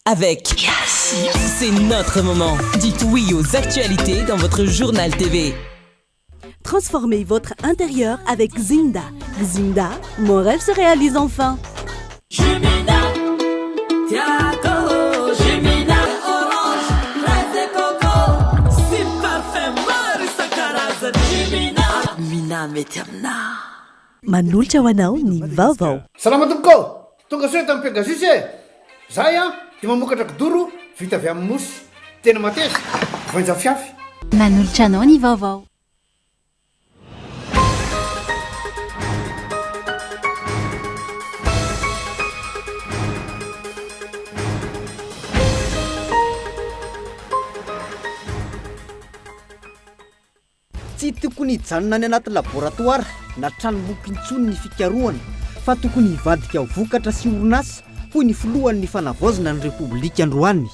Avec C'est notre moment. Dites oui aux actualités dans votre journal TV. Transformez votre intérieur avec Zinda. Zinda, mon rêve se réalise enfin. Manolotra ho anao ny vaovao. Salama tompoko ô! Tonga soa eto amin'ny Pegasus e! Zahay an dia mamokatra kidoro vita avy amin'ny mousse. Tena mateza, voainjafiafy. Manolotra anao ny vaovao. Tsy tokony hijanona any anaty laboratoara na tranomboky intsony ny fikarohana fa tokony hivadika vokatra sy orinasa, hoy ny filohan'ny Fanavaozana ny Repoblika androany.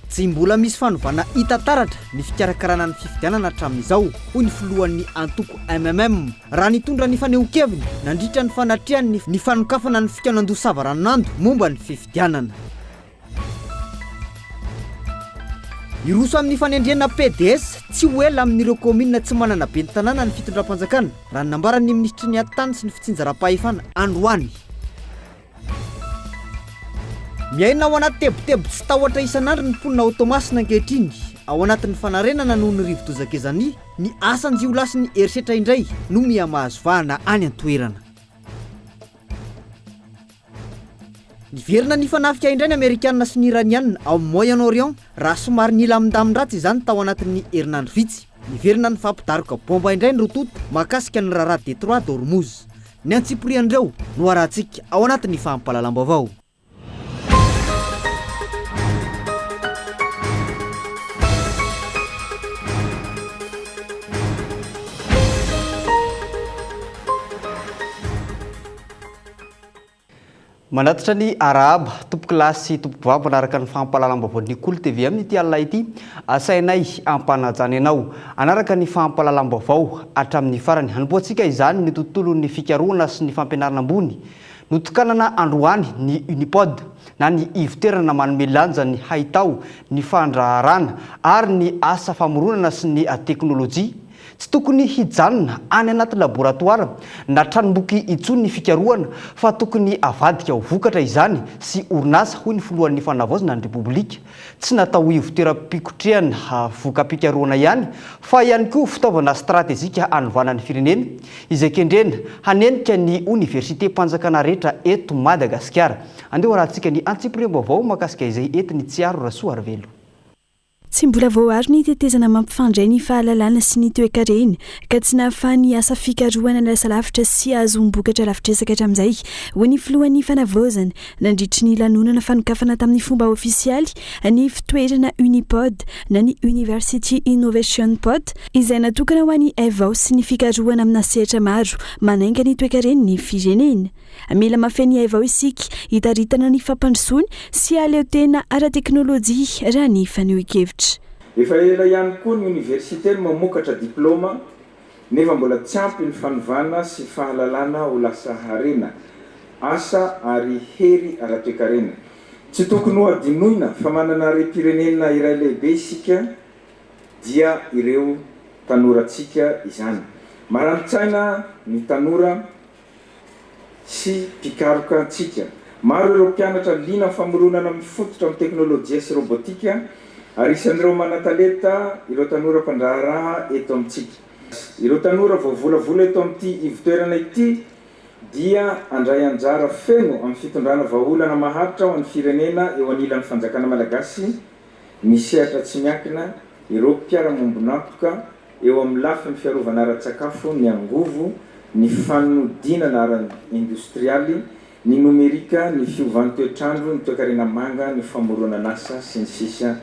Tsy mbola misy fanovana hita taratra ny fikarakarana ny fifidianana hatramin'izao, hoy ny filohan'ny antoko mmm, raha nitondra ny fanehoan-keviny nandritra ny fanatrehany ny fanokafana ny fikaonandoha savaranonando momba ny fifidianana. Hiroso amin'ny fanendrena PDS tsy ho ela amin'ireo kaominina tsy manana ben'ny tanàna ny fitondram-panjakana, raha ny nambaran'ny minisitry ny Atitany sy ny fitsinjaram-pahefana androany. Miaina ao anaty tebiteby sy tahotra isan'andro ny mponina ao Toamasina ankehitriny, ao anatin'ny fanarenana noho ny rivodoza Gezani, ny asan-jiolahy sy ny herisetra indray no miha-mahazo vahana any an-toerana. Niverina nifanafika indray ny Amerikanina sy ny Iranianina ao Moyen-Orient raha somary nilamindamin-dratsy izany tao anatin'ny herinandro vitsy. Niverina nifampidaroka bomba indray ny roa tonta mahakasika ny raharaha Détroit d'Ormuz. Ny antsipirian'ireo no arahantsika ao anatin'ny fampahalalam-baovao. Manatitra ny arahaba, tompokolahy sy tompokovavy manaraka ny fampahalalam-baovaon'ny Kolo TV amin'ity alina ity. Asainay ampanajana ianao hanaraka ny fampahalalam-baovao hatramin'ny farany. Hanompoantsika izany ny tontolon'ny fikarohana sy ny fampianarana ambony. Notokanana androany ny Unipod na ny ivon-toerana manome lanja ny haitao, ny fandraharana ary ny asa famoronana sy ny teknolojia. Tsy tokony hijanona any anaty laboratoara na tranomboky intsony ny fikarohana fa tokony avadika ho vokatra izany sy orinasa, hoy ny filohan'ny Fanavaozana ny Repoblika. Tsy natao ho ivontoeram-pikotrehana voka-pikarohana ihany fa ihany koa fitaovana stratejika hanovana ny firenena izay kendrena hanenika ny oniversitem-panjakana rehetra eto Madagasikara. Andeha ho arahantsika ny antsipiriam-baovao mahakasika izay entin'i Tsiaro Rasoarivelo. Tsy mbola voaaro ny tetezana mampifandray ny fahalalana sy ny toekarena, ka tsy nahafahan'ny asa fikarohana lasa lavitra sy ahazoam-bokatra lavitr'ezaka hatramin'izay, hoy ny filohan'ny Fanavaozana, nandritry ny lanonana fanokafana tamin'ny fomba ofisialy ny fitoerana Unipod na ny University Innovation Pod, izay natokana ho an'ny haivao sy ny fikarohana amina sehatra maro manainga ny toekaren'ny firenena. Mila mafy ny haivao isika hitaritana ny fampandrosoana sy hahaleo tena ara-teknolojia, raha ny fanehoan-kevitra. Efa ela ihany koa ny oniversite no mamokatra diplaoma nefa mbola tsy ampy ny fanovana sy fahalalana ho lasa harena, asa ary hery ara-toekarena. Tsy tokony ho hadinoina fa manana harem-pirenena iray lehibe isika dia ireo tanorantsika izany. Marani-tsaina ny tanora. sy mpikaroka antsika. Maro ireo mpianatra liana amin'ny famoronana mifototra amin'ny teknolojia sy robotika ary isan'ireo manan-talenta ireo tanora mpandraharaha eto amintsika. Ireo tanora voavolavola eto amin'ity ivontoerana ity dia handray anjara feno amin'ny fitondrana vahaolana maharitra ho an'ny firenena eo anilan'ny fanjakana malagasy, ny sehatra tsy miankina, ireo mpiara-mombon'antoka, Eo amin'ny lafiny fiarovana ara-tsakafo, ny angovo, ny fanodinana ara-indostrialy, ny nomerika, ny fiovan'ny toetr'andro, ny toekarena manga, ny famoronan'asa, sy ny sisa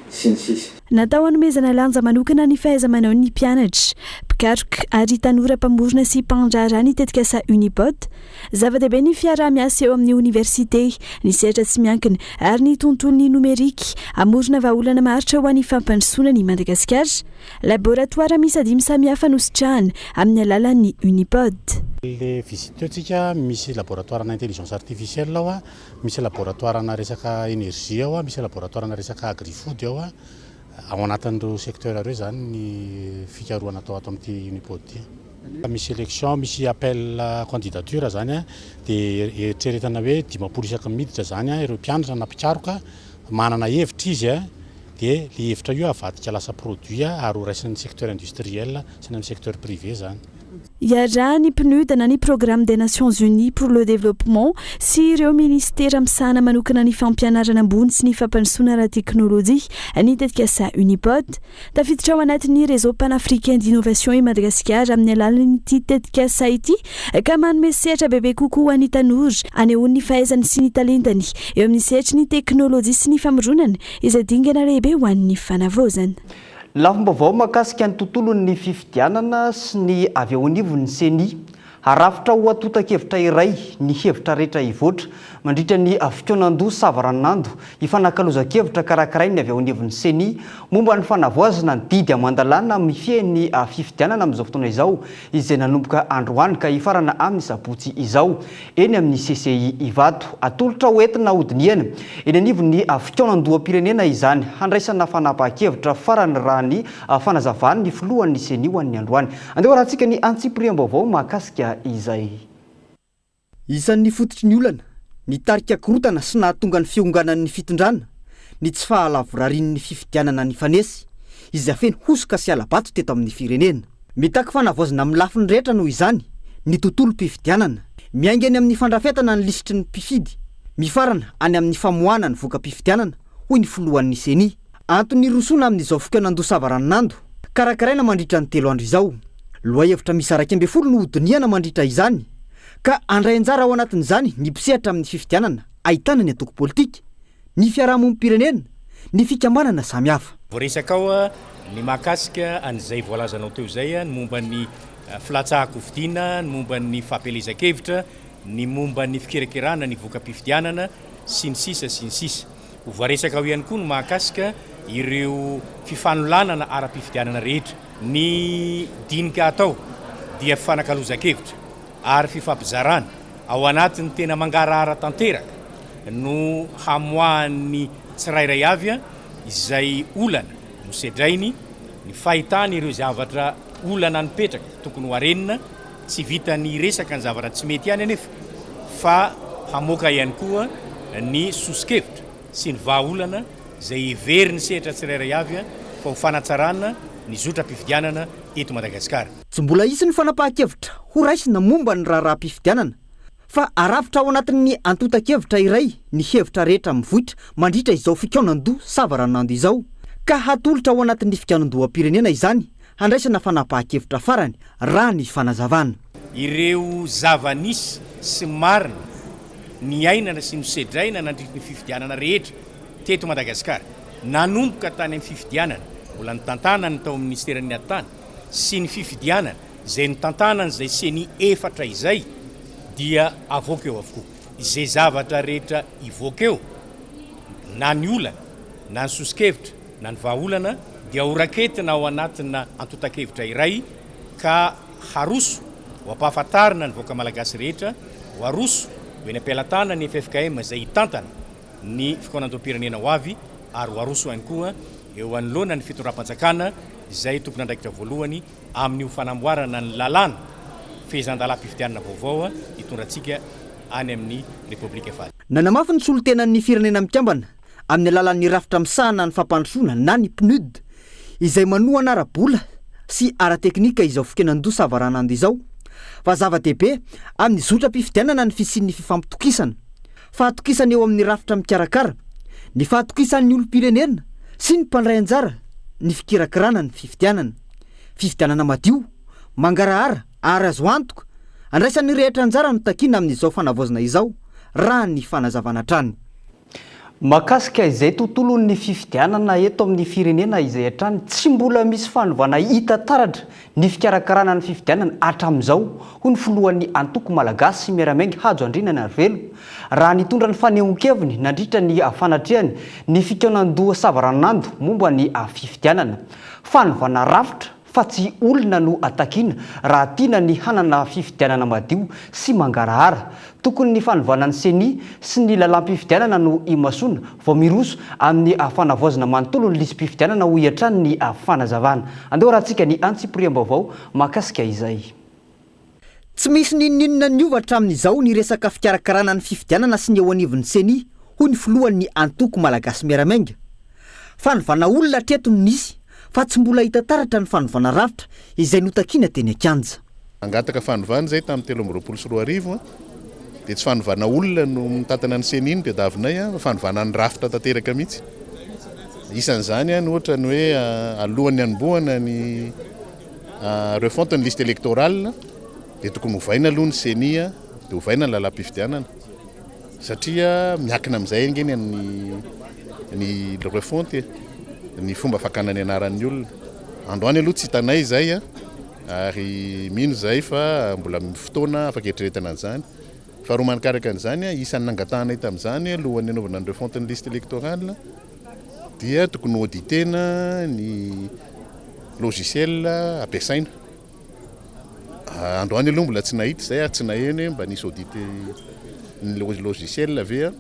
sy ny sisa. Natao hanomezana lanja manokana ny fahaiza-manaon'ny mpianatra. mpikaroka ary tanora mpamorona sy mpandraharaha ny tetikasa Unipod. Zava-dehibe ny fiaraha-miasa eo amin'ny oniversite, ny sehatra tsy miankina ary ny tontolon'ny nomerika hamorona vahaolana maharitra ho an'ny fampandrosoana an'i Madagasikara. Laboratoara miisa dimy samihafa no sitrahana amin'ny alalan'ny Unipod. Le visite teo tsika misy laboratoire ana intelligence artificielle ao, misy laboratoire ana resaka énergie ao, misy laboratoire ana resaka agri food ao, ao anatin'ireo secteur ireo izany ny fikarohana atao ato amin'ity Unipod ity. Misy sélection, misy appel à candidature izany dia eritreretana hoe 50 isaky ny miditra izany ireo mpianatra na mpikaroka manana hevitra izy dia le hevitra io avadika lasa produit ary ho raisin'ny secteur industriel sy ny amin'ny secteur privé izany. Iarahan'ny PNUD na ny Programme des Nations Unies pour le Développement sy ireo minisitera misahana manokana ny fampianarana ambony sy ny fampandrosoana ara-teknolojia ny tetikasa Unipod. Tafiditra ao anatin'ny Réseau panafricain d'innovation i Madagasikara amin'ny alalan'ity tetikasa ity ka manome sehatra bebe kokoa ho an'ny tanora hanehoany ny fahaizany sy ny talentany eo amin'ny sehatry ny teknolojia sy ny famoronana izay dingana lehibe ho an'ny fanavaozana. Lafim-baovao mahakasika ny tontolon'ny fifidianana sy ny avy eo anivon'ny Ceni. Harafitra ho antontan-kevitra iray ny hevitra rehetra hivoatra mandritra ny fikaonandoha savaranonando ifanakalozan-kevitra karakarain'ny avy eo anivon'ny Ceni momba ny fanavaozana ny didy aman-dalàna mifehy ny fifidianana amin'izao fotoana izao izay nanomboka androany ka hifarana amin'ny sabotsy izao eny amin'ny CCI Ivato. Atolotra ho entina hodinihana eny anivon'ny fikaonandoham-pirenena izany handraisana fanapahan-kevitra farany raha ny fanazavan'ny filohan'ny Ceni ho an'ny androany. Andeha hoarahantsika ny antsipiriam-baovao mahakasika izay. Isan'ny fototry ny olana nitarika korontana sy nahatonga ny fihonganan'ny fitondrana ny tsy fahalavorarian'ny fifidianana nifanesy, izay feno hosoka sy hala-bato teto amin'ny firenena. Mitaky fanavaozana amin'ny lafiny rehetra noho izany ny tontolom-pifidianana. Miainga eny amin'ny fandrafetana ny lisitry ny mpifidy, mifarana any amin'ny famoahana ny voka-pifidianana, hoy ny filohan'ny Ceni. Antony hirosoana amin'izao fikaonandoha savaranonando, karakaraina mandritra ny telo andro izao. Lohahevitra miisa 11 no hodinihana mandritra izany, ka handray anjara ao anatin'izany ny mpisehatra amin'ny fifidianana ahitana ny antoko politika, ny fiarahamonim-pirenena, ny fikambanana samihafa. Voaresaka ao ny mahakasika an'izay voalazanao teo izay, ny momba ny filatsahan-kofidina, ny momba ny fampielezan-kevitra, ny momba ny fikirakirana ny voka-pifidianana, sy ny sisa sy ny sisa. Ho voaresaka ao ihany koa ny mahakasika ireo fifanolanana ara-pifidianana rehetra. Ny dinika atao dia fifanakalozan-kevitra ary fifampizarana ao anatin'ny tena mangarahara tanteraka no hamoahan'ny tsirairay avy izay olana nosedrainy, ny fahitany ireo zavatra olana nipetraka tokony ho arenina. Tsy vitan'ny hiresaka ny zavatra tsy mety ihany anefa fa hamoaka ihany koa ny soso-kevitra sy ny vahaolana izay heverin'ny sehatra tsirairay avy fa ho fanatsarana ny zotram-pifidianana eto Madagasikara. Tsy mbola hisy ny fanapahan-kevitra horaisina momba ny raharaham-pifidianana fa arafitra ao anatin'ny antontan-kevitra iray ny hevitra rehetra mivoitra mandritra izao fikaonandoha savaranando izao ka hatolotra ao anatin'ny fikaonandoham-pirenena izany handraisana fanapahan-kevitra farany, raha ny fanazavana. Ireo zava-nisy sy marina niainana sy nosedraina nandritry ny fifidianana rehetra teto Madagasikara, nanomboka tany amin'ny fifidianana mbola nitantanany tao amin'ny Minisiteran'ny Atitany sy ny fifidianana izay nitantanan'izay Ceni efatra izay dia avoaka eo avokoa. Izay zavatra rehetra hivoaka eo, na ny olana, na ny soso-kevitra, na ny vahaolana dia ho raketina ao anatina antontan-kevitra iray ka haroso ho ampahafantarina ny vahoaka malagasy rehetra, ho aroso ho eny am-pelatanan'ny ffkm izay hitantana ny fikaonandoham-pirenena ho avy ary ho aroso ihany koa eo anoloana ny fitondram-panjakana izay tompon'andraikitra voalohany amin'io fanamboarana ny lalàna fehezan-dalàm-pifidianana vaovao hitondra antsika any amin'ny Repoblika faha. Nanamafy ny solontenan'ny Firenena Mikambana amin'ny alalan'ny rafitra misahana ny fampandrosoana na ny PNUD izay manohana ara-bola sy ara-teknika izao fikaonandoha savaranando izao fa zava-dehibe amin'ny zotram-pifidianana ny fisian'ny fifampitokisana, fahatokisana eo amin'ny rafitra mikarakara, ny fahatokisan'ny olom-pirenena sy ny mpandray anjara ny fikirakirana ny fifidianana. Fifidianana madio, mangarahara ary azo antoka, andraisan'ny rehetra anjara no takiana amin'izao fanavaozana izao, raha ny fanazavana hatrany. Mahakasika izay tontolon'ny fifidianana eto amin'ny firenena izay hatrany tsy mbola misy fanovana hita taratra ny fikarakarana ny fifidianana hatramin'izao, hoy ny filohan'ny antoko Malagasy Miara-miainga Hajo Andriananarivelo, raha nitondra ny fanehoan-keviny nandritra ny fanatrehany ny fikaonandoha savaranonando momba ny fifidianana. Fanovana rafitra fa tsy olona no takiana raha tiana ny hanana fifidianana madio sy mangarahara. Tokony ny fanovana ny ceni sy ny lalàm-pifidianana no imasoana vao miroso amin'ny fanavaozana manontolo ny lisi-pifidianana hoy hatrany ny fanazavana. Andeha hoarahantsika ny antsipiriam-baovao mahakasika izay. Tsy misy n'inon'inona niova hatramin'izao ny resaka fikarakarana ny fifidianana sy ny eo anivon'ny ceni, hoy ny filohan'ny antoko Malagasy Miara-Miainga. Fanovana olona hatreto no nisy, fa tsy mbola hita taratra ny fanovana rafitra izay notakiana teny an-kianja. Nangataka fanovana izay tamin'ny 2023, dia tsy fanovana olona no mitantana ny ceni no tadiavinay fa fanovana ny rafitra tanteraka mihitsy. Isan'izany ohatra ny hoe alohan'ny hanombohana ny refonte ny liste électorale dia tokony hovaina aloha ny ceni dia hovaina ny lalam-pifidianana satria miankina amin'izay ange ny ny refonte e, ny fomba fakana ny anaran'ny olona. Androany aloha tsy hitanay izay ary mino izahay fa mbola fotoana afaka eritreretana an'izany. Faharoa manikaraka an'izany, isan'ny nangatahanay tamin'izany alohan'ny hanaovana ny refonte ny liste électorale dia tokony ho auditer-na ny logiciel ampiasaina. Androany aloha mbola tsy nahita izay ary tsy naheno hoe mba nisy audit ny logiciel ve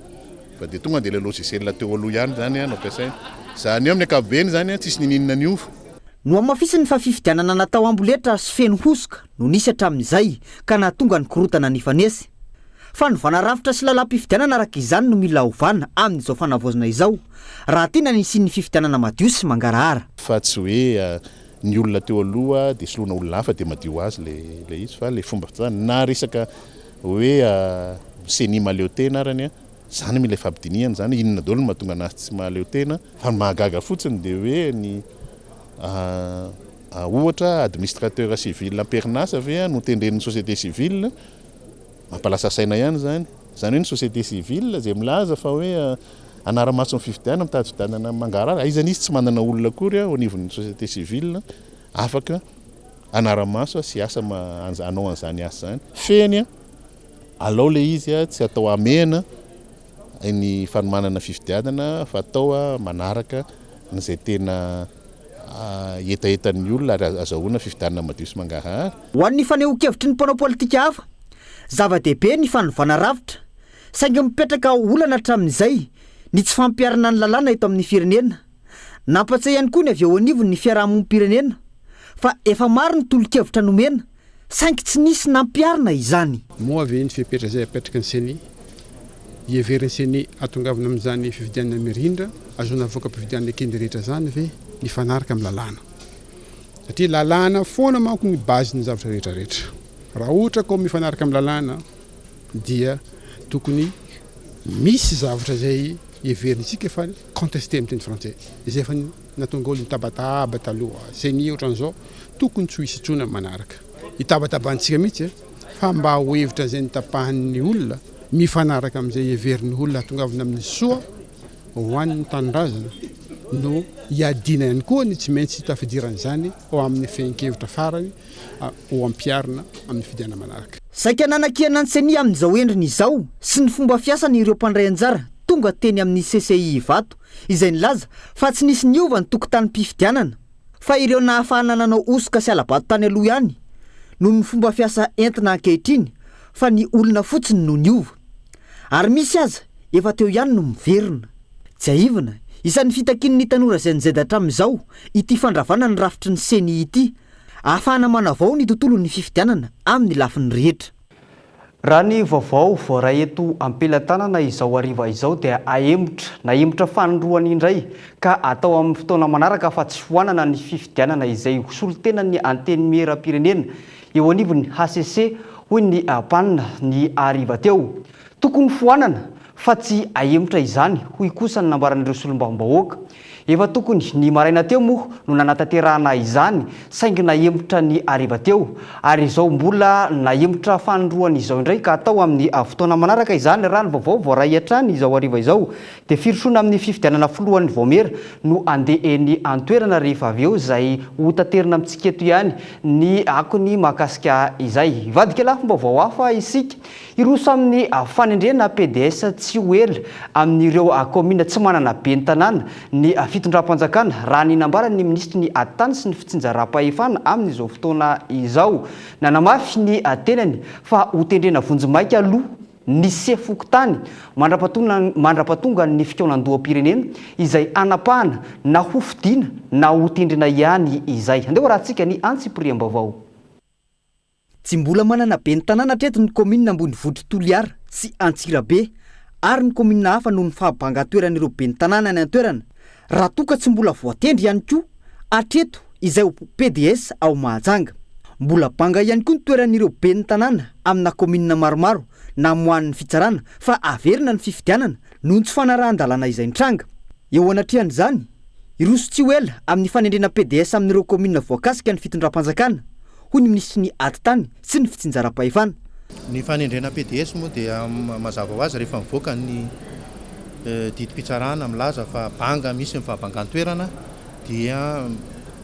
fa dia tonga dia ilay logiciel teo aloha ihany izany no ampiasaina. Izany hoe amin'ny ankapobeny izany tsisy niniana niova. Nohamafisiny fa fifidianana natao amboletra sy feno hosoka no nisy hatramin'izay ka nahatonga ny korontana nifanesy. Fanovana rafitra sy lalàm-pifidianana araka izany no mila ovana amin'izao fanavaozana izao raha tiana ny hisian'ny fifidianana madio sy mangarahara. Fa tsy hoe ny olona teo aloha dia soloina olona hafa dia madio ho azy ilay izy fa ilay fomba fitantanana na resaka hoe ceni mahaleo tena arany izany mila ifampidinihana izany inona daholo no mahatonga anazy tsy mahaleo tena fa ny mahagaga fotsiny dia hoe ny ohatra administrateur civil am-perinasa ve no tendren'ny société civile Mampalasa saina ihany izany. Izany hoe ny société civile izay milaza fa hoe hanara-maso ny fifidianana, mitady fifidianana mangarahara, aiza izy tsy manana olona akory ao anivon'ny société civile afaka hanara-maso sy hiasa hanao an'izany asa izany. Fehiny, alao ilay izy tsy atao hamehana ny fanomanana fifidianana fa atao manaraka an'izay tena hetahetan'ny olona ary azahoana fifidianana madio sy mangarahara. Ho an'ny fanehoan-kevitry ny mpanao politika hafa, zava-dehibe ny fanovana rafitra, saingy mipetraka ho olana hatramin'izay ny tsy fampiharana ny lalàna eto amin'ny firenena. Nampatsiahy ihany koa ny avy eo anivon'ny fiarahamonim-pirenena fa efa maro ny tolo-kevitra nomena saingy tsy nisy nampiharina izany. Moa ve ny fepetra izay apetraky ny Ceni, heverin'ny Ceni hahatongavana amin'izany fifidianana mirindra, ahazoana voka-pifidianana eken'ny rehetra izany ve mifanaraka amin'ny lalàna? Satria lalàna foana manko ny base-n'ny zavatra rehetra rehetra. Raha ohatra ka mifanaraka amin'ny lalàna dia tokony misy zavatra izay heverintsika fa contesté amin'ny teny frantsay, izay efa Nahatonga olona nitabataba taloha, ceni ohatran'izao, tokony tsy ho hisy intsony amin'ny manaraka. Hitabatabantsika mihitsy fa mba ho hevitra izay notapahan'ny olona mifanaraka amin'izay heverin'ny olona hahatongavana amin'ny soa ho an'ny tanindrazana no hiadiana ihany koa ny tsy maintsy tafidiran'izany ao amin'ny fehin-kevitra farany ho ampiharina amin'ny fidianana manaraka. Saika nanakiana ny ceni amin'izao endriny izao sy ny fomba fiasany ireo mpandray anjara tonga teny amin'ny CCI Ivato izay nilaza fa tsy nisy niova ny tokotanim-pifidianana fa ireo nahafahana nanao hosoka sy hala-bato tany aloha ihany noho ny fomba fiasa entina ankehitriny fa ny olona fotsiny no niova ary misy aza efa teo ihany no miverina. Tsiahivina, isan'ny fitakian'ny tanora Gen Z hatramin'izao ity fandravana ny rafitry ny Ceni ity ahafahana manavao ny tontolon'ny fifidianana amin'ny lafiny rehetra. Raha ny vaovao voaray eto am-pelatanana izao hariva izao dia ahemotra, nahemotra fanindroany indray ka atao amin'ny fotoana manaraka fa tsy foanana ny fifidianana izay ho solontenan'ny Antenimierampirenena eo anivon'ny hcc hoy ny PAN ny hariva teo. Tokony foanana fa tsy ahemotra izany hoy kosa ny nambaran'ireo solombavambahoaka. Efa tokony ny maraina teo moa no nanatanterahana izany saingy nahemotra ny hariva teo ary izao mbola nahemotra fanindroany izao indray ka hatao amin'ny fotoana manaraka izany raha ny vaovao voaray hatrany izao hariva izao dia firosoana amin'ny fifidianana filohan'ny vaomiera no handeha eny an-toerana rehefa avy eo izay ho taterina amintsika eto ihany ny akony mahakasika izay. Hivadika lafim-baovao hafa isika. Hiroso amin'ny fanendrena pds tsy ho ela amin'ireo kaominina tsy manana ben'ny tanàna ny fitondram-panjakana, raha ny nambaran'ny minisitry ny ady tany sy ny fitsinjaram-pahefana amin'izao fotoana izao. Nanamafy ny tenany fa hotendrena vonjimaika aloha ny sefo fokontany mandra-pahatongan'ny fikaonandoham-pirenena izay hanapahana na hofidiana na hotendrena ihany izay. Andeha hoarahantsika ny antsipiriam-baovao. Tsy mbola manana ben'ny tanàna hatreto ny kaominina ambonivohitr'i Toliara sy Antsirabe ary ny kaominina hafa noho ny fahabangan-toeran'ireo ben'ny tanàna any an-toerana, raha toa ka tsy mbola voatendry ihany koa hatreto izay ho pds ao Mahajanga. Mbola banga ihany koa ny toeran'ireo ben'ny tanàna amina kaominina maromaro namoahan'ny fitsarana fa averina ny fifidianana noho ny tsy fanarahan-dalàna izay nitranga. Eo anatrehan'izany, hiroso tsy ho ela amin'ny fanendrena pds amin'ireo kaominina voakasika ny fitondram-panjakana, hoy ny minisitry ny Ady tany sy ny fitsinjaram-pahefana. Ny fanendrena pds moa dia mazava ho azy rehefa mivoaka ny didim-pitsarana milaza fa banga misy ny fahabangan-toerana dia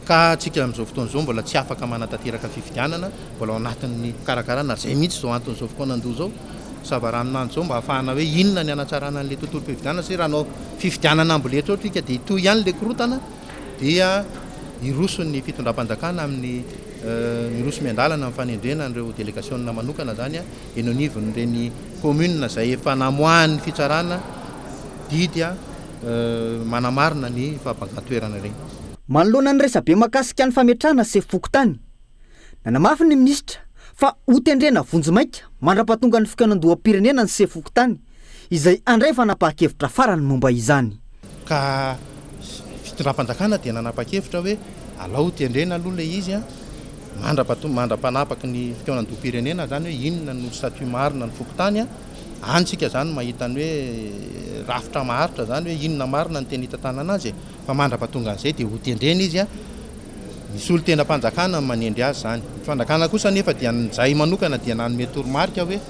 ka tsika amin'izao fotoana izao mbola tsy afaka manatanteraka fifidianana, mbola ao anatin'ny fikarakarana ary izay mihitsy izao anton'izao fikaonandoha izao, savaranonando izao mba hahafahana hoe inona ny hanatsarana an'ilay tontolom-pifidianana satria raha hanao fifidianana amboletra eo tsika dia hitohy ihany ilay korontana dia hiroso ny fitondram-panjakana amin'ny miroso miandalana amin'ny fanendrena an'ireo delegasionina manokana izany eny anivon'ireny commune izay efa namoahan'ny fitsarana didy manamarina ny fahabangan-toerana ireny. Manoloana ny resabe mahakasika ny fametrahana sefo fokontany, nanamafy ny minisitra fa hotendrena vonjimaika mandra-pahatongan'ny fikaonandoham-pirenena ny sefo fokontany izay handray fanapahan-kevitra farany momba izany. Ka fitondram-panjakana dia nanapa-kevitra hoe alao tendrena aloha ilay izy mandra-panapaky ny fikaonandoham-pirenena izany hoe inona no statut marina ny fokontany, any tsika izany mahita ny hoe rafitra maharitra izany hoe inona marina no tena hitantanana azy e, fa mandra-pahatonga an'izay dia hotendrena izy, ny solontenam-panjakana no manendry azy izany. Ny fanjakana kosa anefa dia izahay manokana dia nanome toromarika hoe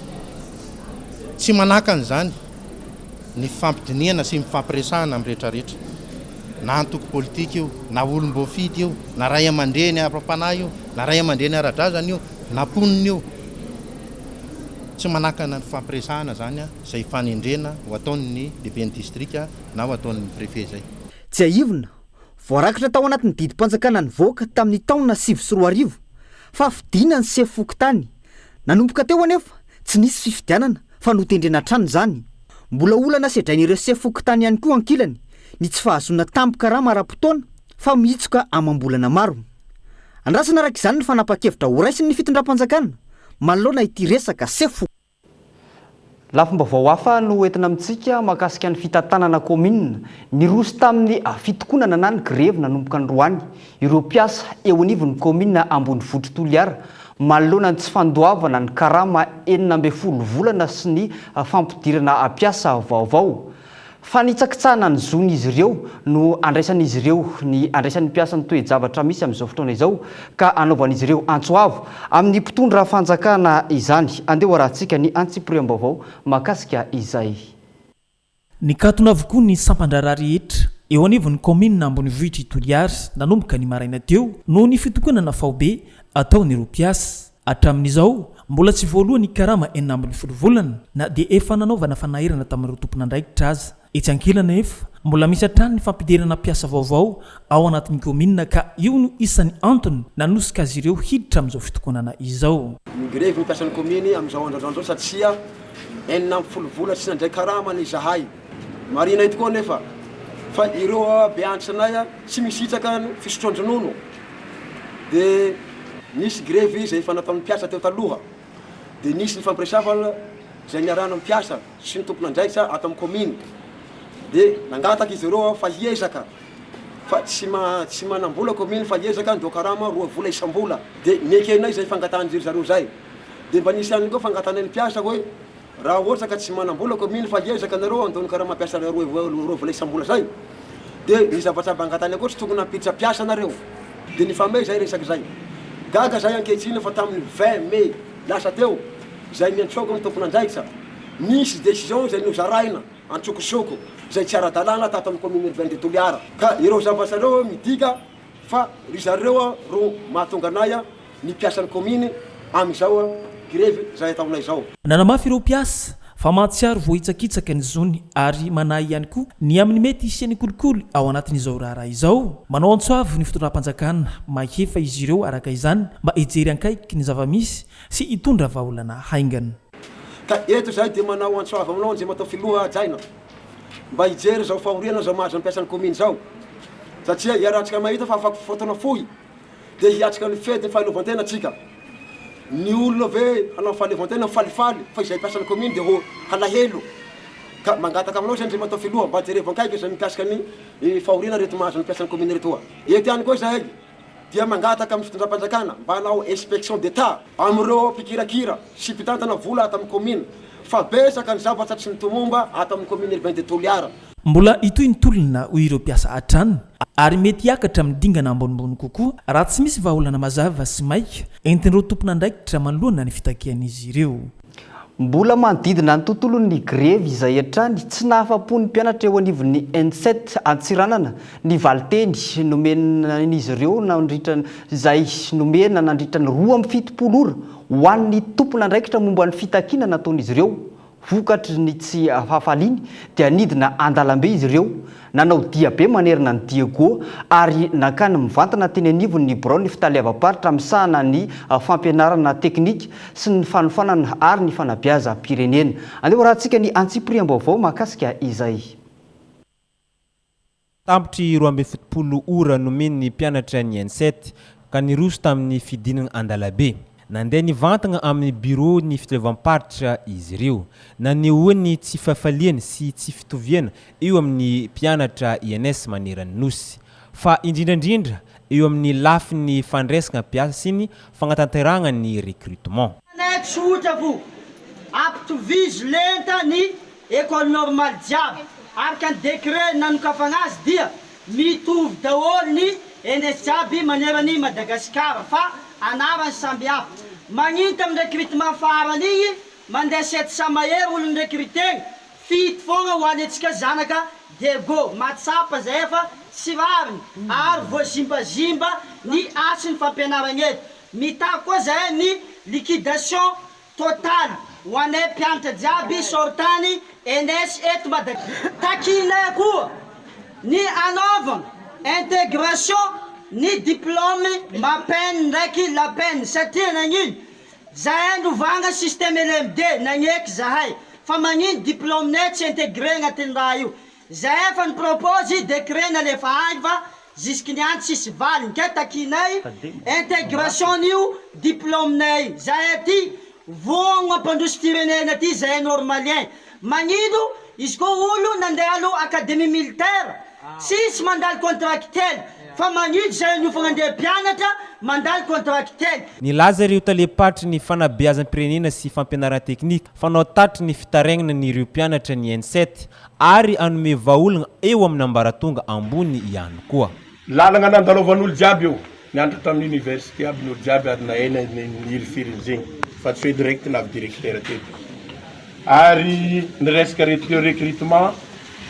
tsy manakana izany ny fifampidinihana sy mifampiresahana amin'ny rehetra rehetra, na antoko politika io, na olom-boafidy io, na ray aman-dreny ara-panahy io, na ray aman-dreny ara-drazana io, na mponina io. Tsy manakana ny fifampiresahana izany izay fanendrena ho ataon'ny lehiben'ny distrika na ho ataon'ny préfet izay. Tsiahivina, voarakitra tao anatin'ny didim-panjakana nivoaka tamin'ny taona 2009 fa fidiana ny sefo fokontany Nanomboka teo anefa, tsy nisy fifidianana fa notendrena hatrany izany. Mbola olana sedrain'ireo sefo fokontany ihany koa ankilany ny tsy fahazoana tambin-karama ara-potoana fa mihitsoka amam-bolana maro. Andrasana araka izany ny fanapahan-kevitra horaisin'ny fitondram-panjakana manoloana ity resaka sefo Lafim-baovao hafa no entina amintsika mahakasika ny fitantanana kaominina. Niroso tamin'ny fitokonana na ny grevy nanomboka androany ireo mpiasa eo anivon'ny kaominina ambonivohitr'i Toliara manoloana ny tsy fandoavana ny karama 16 volana sy ny fampidirana mpiasa vaovao. Fanitsakitsahana ny zon'izy ireo no andraisan'izy ireo ny andraisan'ny mpiasa ny toe-javatra misy amin'izao fotoana izao ka anaovan'izy ireo antso avo amin'ny mpitondra fanjakana izany. Andeha hoarahantsika ny antsipiriam-baovao mahakasika izay. Nikatona avokoa ny sampan-draharaha rehetra eo anivon'ny kaominina ambonivohitr'i Toliara nanomboka ny maraina teo noho ny fitokonana faobe ataon'ireo mpiasa. Hatramin'izao, mbola tsy voaloa ny karama 16 volana na dia efa nanaovana fanairana tamin'ireo tompon'andraikitra aza. Etsy ankilany anefa, mbola misy hatrany ny fampidirana mpiasa vaovao ao anatin'ny kaominina ka io no isan'ny antony nanosika azy ireo hiditra amin'izao fitokonana izao. Migrevy ny mpiasan'ny kaominy amin'izao andro androany izao satria 16 volana tsy nandray karamany izahay. Marihina eto koa anefa fa ireo be antitra anay tsy misitraka ny fisotroan-dronono. Dia nisy grevy izay efa nataon'ny mpiasa teo taloha, dia nisy ny fampiresavana izay niarahana amin'ny mpiasa sy ny tompon'andraikitra ato amin'ny kaominy, dia nangataka izy ireo fa hiezaka fa tsy tsy manam-bola kaominy fa hiezaka handoa karama roa vola isam-bola, dia nekenay izay fangatahan-dry zareo izay, dia mba nisy ihany koa fangatahanay ny mpiasa hoe Raha ohatra ka tsy manam-bola commune fa hiezaka nareo handoa ny karama mpiasa roa vola isam-bola zay. Dia ny zavatra mba angatahina koa tsy tokony hampiditra mpiasa nareo. Dia nifamehy izay resaka izay. Gaga izahay ankehitriny fa tamin'ny 20 mai lasa teo izay niantsoako ny tompon'andraikitra, nisy décision izay nozaraina antsokosoko izay tsy ara-dalàna tato amin'ny commune urbaine de Toliara. Ka ireo zavatra ireo midika fa ry zareo ro mahatonga anay ny mpiasan'ny kaominy amin'izao grevy izay ataonay izao. Nanamafy ireo mpiasa fa mahatsiaro voahitsakitsaka ny zony ary manahy ihany koa ny amin'ny mety hisian'ny kolikoly ao anatin'izao raharaha izao. Manao antso avo ny fitondram-panjakana mahefa izy ireo araka izany mba hijery ankaiky ny zava-misy sy hitondra vahaolana haingana. Ka eto izahay dia manao antso avo aminao Andriamatoa Filoha hajaina mba hijery izao fahoriana izao mahazo ny mpiasan'ny kaominy izao satria iarahantsika mahita fa afaka fotoana fohy dia hiatrika ny fety fahaleovantena tsika. Ny olona ve hanao fahaleovantena falifaly fa izay mpiasan'ny commune dia ho halahelo. Ka mangataka aminao izay Andriamatoa Filoha mba jerevo ankaiky izay mikasika ny fahoriana reto mahazo ny mpiasan'ny commune retoa. Eto ihany koa izahay dia mangataka amin'ny fitondram-panjakana mba hanao inspection d'Etat amin'ireo mpikirakira sy mpitantana vola ato amin'ny commune fa betsaka ny zavatra tsy mitomomba ato amin'ny commune urbaine de Toliara. Mbola hitohy ny tolona, hoy ireo mpiasa hatrany, ary mety hiakatra amin'ny dingana ambonimbony kokoa raha tsy misy vahaolana mazava sy maika entin'ireo tompon'andraikitra manoloana ny fitakian'izy ireo. Mbola manodidina ny tontolon'ny grevy izay hatrany, tsy nahafa-po ny mpianatra eo anivon'ny ENSET Antsiranana ny valinteny nomen'izy ireo nandritra izay nomena nandritra ny 72 ora ho an'ny tompon'andraikitra momba ny fitakiana nataon'izy ireo Vokatry ny tsy fahafaliany dia nidina an-dalambe izy ireo, nanao diabe manerana an'i Diego ary nankany mivantana teny anivon'ny biraon'ny fitaleavam-paritra misahana ny fampianarana teknika sy ny fanofanana ary ny fanabeazam-pirenena. Andeha hoarahantsika ny antsipiriam-baovao mahakasika izay. Tampitry 72 ora nomen'ny mpianatra ny Enset ka niroso tamin'ny fidinana an-dalabe. Nandeha nivantana amin'ny birao ny fitaleovam-paritra izy ireo. Nanehoany ny tsy fahafaliany sy tsy fitoviana eo amin'ny mpianatra INS maneran'ny Nosy. Fa indrindra indrindra eo amin'ny lafiny fandraisana mpiasa sy ny fagnatanterahana ny recrutement. Anay tsotra fo, ampitovizo lenta ny Ecole normale jiaby, araka ny décret nanokafagna azy dia mitovy daholo ny ENS jiaby manerana i Madagasikara fa anarany samby hafa. Magnino tamin'ny recrutement farany igny mandeha 700 mahery olo ni-recruter-gna, fito fogna ho any antsika zanaka Diego. Mahatsapa zahay fa tsy rariny ary voazimbazimba ny hasin'ny fampianaragna eto. Mitaky koa zahay ny liquidation Total ho anay mpianatra jiaby sortany ENS eto Mada Takinay koa ny anaovagna intégration ny diplôme MAPEN ndraiky LAPEN satria nagnino zahay novagna système LMD nagneky zahay fa magnino diplôme-nay tsy intégré agnatin'ny raha io zahay efa ni-propose décret nalefa agny fa Jusque niany tsisy valiny kay takinay intégration nio diplôme nay zahay aty voagno ampandroso firenena aty zahay normalien magnino izy koa olo nandalo académie militaire tsisy mandalo contractel fa magnino zahay niofagna andeha mpianatra mandalo contractel. Nilaza ireo talem-paritry ny fanabeazam-pirenena sy fampianarana teknika fa nao tatry ny fitarainana ny ireo mpianatra ny ENSET ary hanome vahaolana eo amin'ny ambaratonga ambony ihany koa. Lalagna nandalovan'olo jiaby io, nianatra tamin'ny université aby ny olo jiaby ary nahay ny hirifirin'ny zegny fa tsy hoe direct navy directeur teto. Ary ny resaka recrutement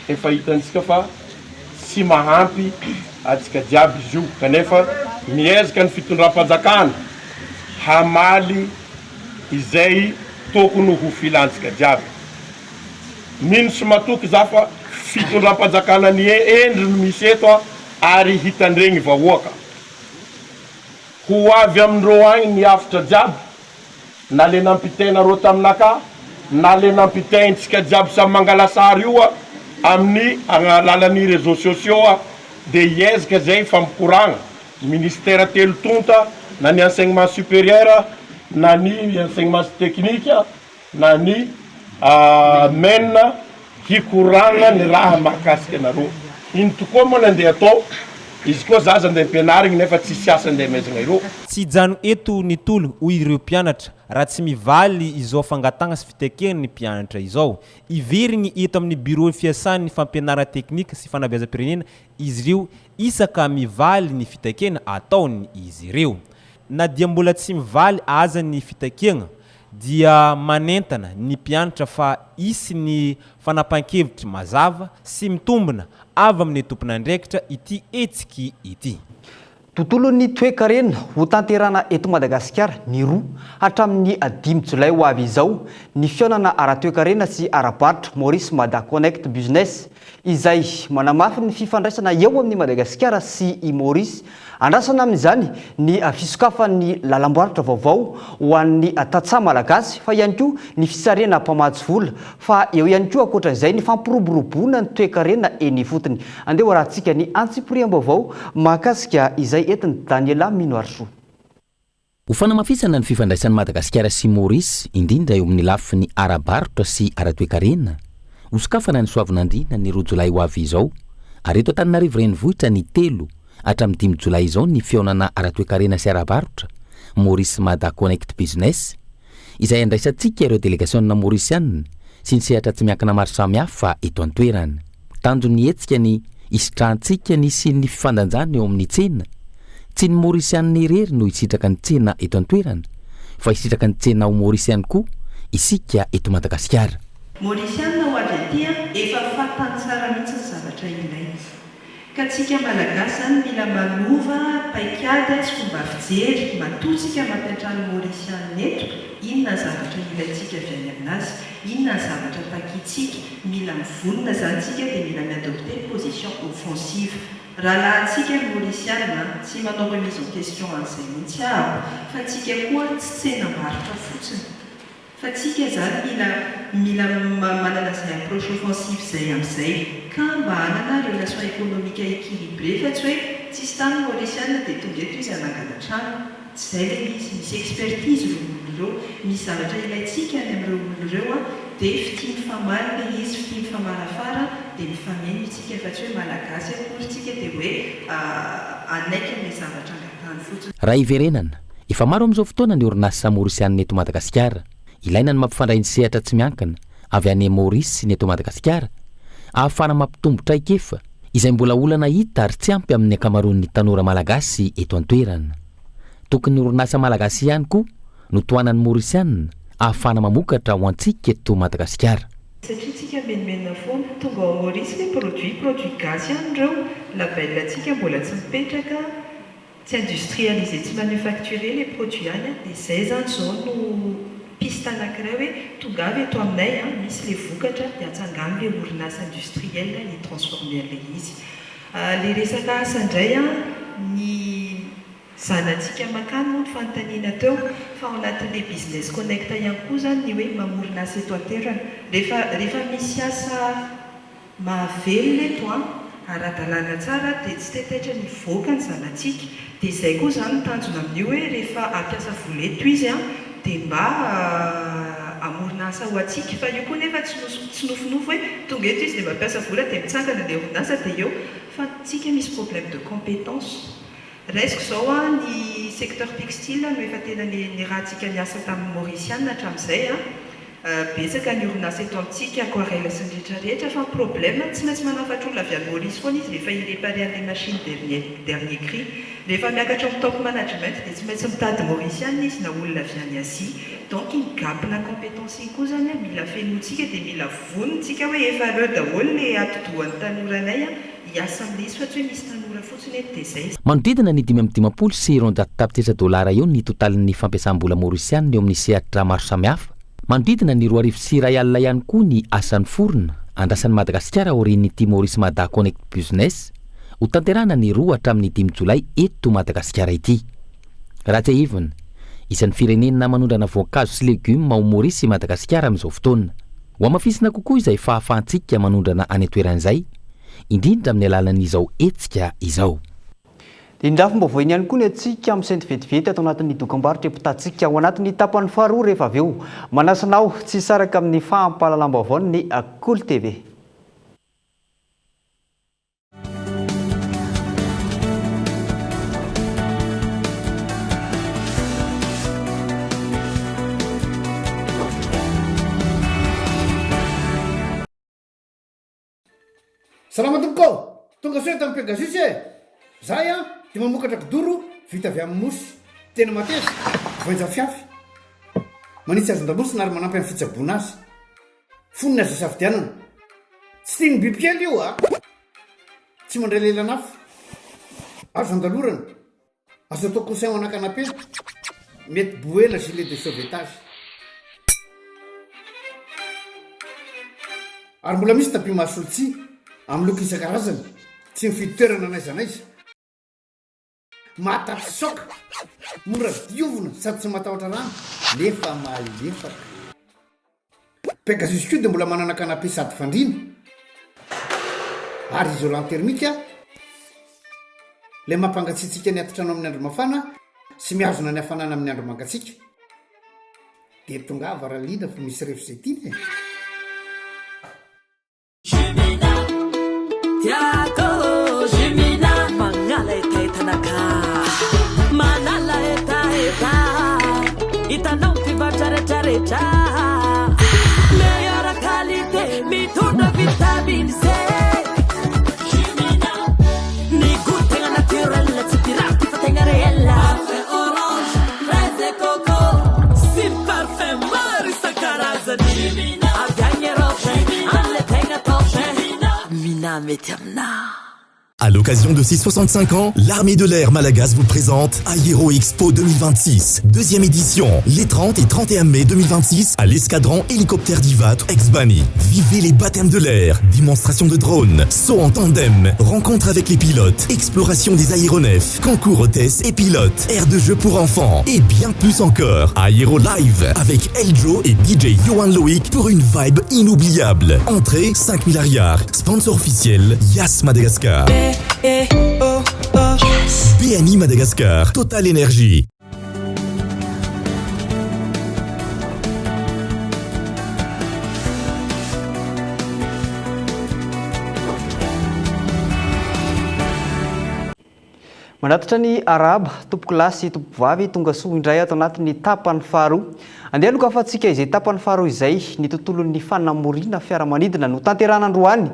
efa hitantsika fa tsy mahampy antsika jiaby izy io kanefa miezaka ny fitondram-panjakana hamaly izay tokony ho filantsika jiaby. Mino sy matoky za fa fitondram-panjakana ny endry no misy eto a ary hitandregny vahoaka. Ho avy amindreo agny ny hafitra jiaby na le nampitainareo taminakahy na le nampitaintsika jiaby samy mangala sary io a amin'ny alalan'ny réseaux sociaux a de hiezaka zay hifampikoragna ministère telo tonta na ny enseignement supérieur na ny enseignement technique na ny Amen hikoragna ny raha mahakasika anareo. Ino tokoa moa ny andeha atao? Izy koa zaza andeha ampianarigny nefa tsisy asa andeha amezagna ireo. Tsy hijanona eto ny tolona, hoy ireo mpianatra, raha tsy mivaly izao fangatahana sy fitakiana ny mpianatra izao. Hiverigny eto amin'ny birao fiasan'ny fampianarana teknika sy fanabeazam-pirenena izy ireo isaka mivaly ny fitakiana ataon'izy ireo. Na dia mbola tsy mivaly aza ny fitakiana dia manentana ny mpianatra fa hisy ny fanapahan-kevitry mazava sy mitombina avy amin'ny tompon'andraikitra ity hetsiky ity. Tontolon'ny toekarena, Hotanterahina eto Madagasikara ny roa hatramin'ny dimy jolay ho avy izao ny fihaonana ara-toekarena sy ara-barotra Maurice Mada Connect Business izay manamafy ny fifandraisana eo amin'i Madagasikara sy i Maurice Andrasana amin'izany ny fisokafan'ny lalam-barotra vaovao ho an'ny tantsaha malagasy fa ihany koa ny fisarihana mpamatsy vola fa eo ihany koa ankoatra izay ny fampiroboroboana ny toekarena eny ifotony. Andeha ho arahantsika ny antsipiriam-baovao mahakasika izay entin'i Daniela Minoarisoa. Ho fanamafisana ny fifandraisan'i Madagasikara sy Maurice, indrindra eo amin'ny lafiny ara-barotra sy ara-toekarena, hosokafana ny Soavinandriana ny roa jolay ho avy izao, ary eto Antananarivo Renivohitra ny telo hatramin'ny dimy jolay izao ny fihaonana ara-toekarena sy ara-barotra Maurice Mada Connect Business, izay handraisantsika ireo delegasiona maorisianina sy ny sehatra tsy miankina maro samihafa eto an-toerana. Tanjon'ny hetsika ny hisitrahantsika ny hisian'ny fifandanjana eo amin'ny tsena. Tsy ny Maorisianina irery no hisitraka ny tsena eto an-toerana, fa hisitraka ny tsena ao Maorisy ihany koa isika eto Madagasikara. Maorisianina ho avy aty an, efa fantany tsara mihitsy ny zavatra ilainy. Ka tsika Malagasy zany mila manova paikady sy fomba fijery, matoa tsika mampiantrano Maurisianina eto, inona ny zavatra ilaintsika avy any aminazy, inona ny zavatra takintsika, mila mivonona zany tsika dia mila mi-adopter position offensive. Rahalahintsika ny Maurisianina an, tsy manao remise en question an'izay mihitsy aho, fa tsika koa tsy tsenam-barotra fotsiny. Fa tsika zany mila mila manana zay approche offensive zay amizay ka mba hanana relation économique équilibrée fa tsy hoe tsisy tany mauriciana dia tonga eto izy hanangana trano, tsy zay le izy, misy expertise ireo olona ireo, misy zavatra ilaintsika any amin'ireo olona ireo an, dia fitia mifamaly le izy, fitia mifamarafara dia mifameno isika fa tsy hoe malagasy akory tsika dia hoe hanaiky an'ilay zavatra angatahany fotsiny. Raha hiverenana, Efa maro amin'izao fotoana ny orinasa maorisianina eto Madagasikara. Ilaina ny mampifandray ny sehatra tsy miankina avy any Maorisy sy ny eto Madagasikara ahafahana mampitombo traikefa, izay mbola olana hita ary tsy ampy amin'ny ankamaroan'ny tanora malagasy eto an-toerana. Tokony ny orinasa malagasy ihany koa no tohanan'ny maorisianina ahafahana mamokatra ho antsika eto Madagasikara. Satria tsika menomenona foana. Tonga ao Maurice le produit, produit gasy ihany ireo, label tsika mbola tsy mipetraka. Tsy industrialiser, tsy manufacturer le produit any an, dia izay izany izao no piste anankiray hoe tongava eto aminay an, misy le vokatra dia atsangano le orinasa industriel hi-transformer an'ilay izy. Le resaka asa indray an, ny zanatsika makany moa ny fanontaniana teo, fa ao anatin'ilay business connect ihany koa izany ny hoe mamorona asa eto an-toerana. Rehefa rehefa misy asa Mahavelona eto an! Ara-dalàna tsara dia tsy taitaitra ny hivoaka ny zanatsika. Dia izay koa izany ny tanjona amin'io hoe rehefa hampiasa vola eto izy an, dia mba hamorona asa ho antsika. Fa io koa nefa tsy tsy nofinofy hoe tonga eto izy dia mampiasa vola dia mitsangana ilay orinasa dia eo. Fa tsika misy problème de compétence. Raisiko izao an, ny secteur textile no efa tena niarahantsika niasa tamin'ny Mauriciana hatramin'izay an. Betsaka ny orinasa eto amintsika, aquarelle sy ny rehetra rehetra, fa ny problème tsy maintsy manafatra olona avy any Maurice foana izy rehefa hi-reparer an'ilay machine dernier dernier cri. Rehefa miakatra ao amin'ny top management dia tsy maintsy mitady Mauriciana izy na olona avy any Asie. Donc iny gap-na compétence iny koa izany an, mila fenointsika dia mila vonona tsika hoe efa ireo daholo ilay atidohan'ny tanoranay an, hiasa amin'ilay izy fa tsy hoe misy tanora fotsiny eto dia izay. Manodidina ny 255 tapitrisa dolara eo ny totalin'ny fampiasam-bola maorisianina eo amin'ny sehatra maro samihafa. Manodidina ny 2002 ihany koa ny asa niforona, andrasan'i Madagasikara aorian'ity Maurice Mada Connect Business, hotanterahina ny roa hatramin'ny dimy jolay eto Madagasikara ity. Raha tsiahivina, isan'ny firenena manondrana voankazo sy legioma ao Maurice i Madagasikara amin'izao fotoana. Hohamafisina kokoa izay fahafahantsika manondrana any an-toerana izay, indrindra amin'ny alalan'izao hetsika izao. Dia indrafom-baovao iny ihany koa ny antsika misento vetivety ato anatin'ny dokambarotra epotantsika ao anatin'ny tapany faharoa rehefa avy eo. Manasa anao tsy hisaraka amin'ny fahampahalalam-baovaon'ny Kolo TV. Salama tompoko ô! Tonga soa eto amin'ny Pegasus e! Zahay an dia mamokatra kidoro vita avy amin'ny mousse. Tena mateza, voainja fiafy. Manitsy hazon-damosina ary manampy amin'ny fitsaboana azy. Fonony azo isafidianana. Tsy tian'ny bibikely io a! Tsy mandray lelan'afo. Azo andalorana. Azo atao coussin ho ana canapé. Mety bouée na gilet de sauvetage. Ary mbola misy tapis mahasolo tsihy, amin'ny loko isan-karazany. Tsy mifidy toerana n'aiza n'aiza. Mahatafitsoaka, mora diovina sady tsy matahotra rano nefa malefaka. Pegasus koa dia mbola manana canapé sady fandriana ary isolant thermique ilay mampangatsiatsiaka ny atitrano amin'ny andro mafana sy mihazona ny hafanana amin'ny andro mangatsiaka. Dia tongava raha liana fa misy ref izay tiana e! Tiako Jumina Manala hetahetanakà Manala hetaheta Hitanao mpivarotra retraretra Meilleure qualité Mitondra vitamine C Jumina Ny goût tegna naturel Tsy pirate fa tegna réel Parfum orange, fraise et coco Sy parfum maro isan-karazany Jumina Avy agny Europe Amle tegna top Mina mety aminah. À l'occasion de ses 65 ans, l'armée de l'air malagasy vous présente Aéro Expo 2026, deuxième édition, les 30 et 31 mai 2026 à l'escadron hélicoptère d'Ivato ex-Bani. Vivez les baptêmes de l'air, démonstration de drones, saut en tandem, rencontre avec les pilotes, exploration des aéronefs, concours hôtesse et pilotes, aire de jeu pour enfants et bien plus encore. Aéro Live avec Eljo et DJ Johan Loïc pour une vibe inoubliable. Entrée 5000 arrières. Sponsor officiel Yas Madagascar. BNI Madagascar, Total Energy. Manatitra ny arahaba, tompokolahy sy tompokovavy, tonga soa indray ato anatin'ny tapany faharoa. Andeha hanokafantsika izay tapany faharoa izay, ny tontolon'ny fanamoriana fiaramanidina. Notanterahina androany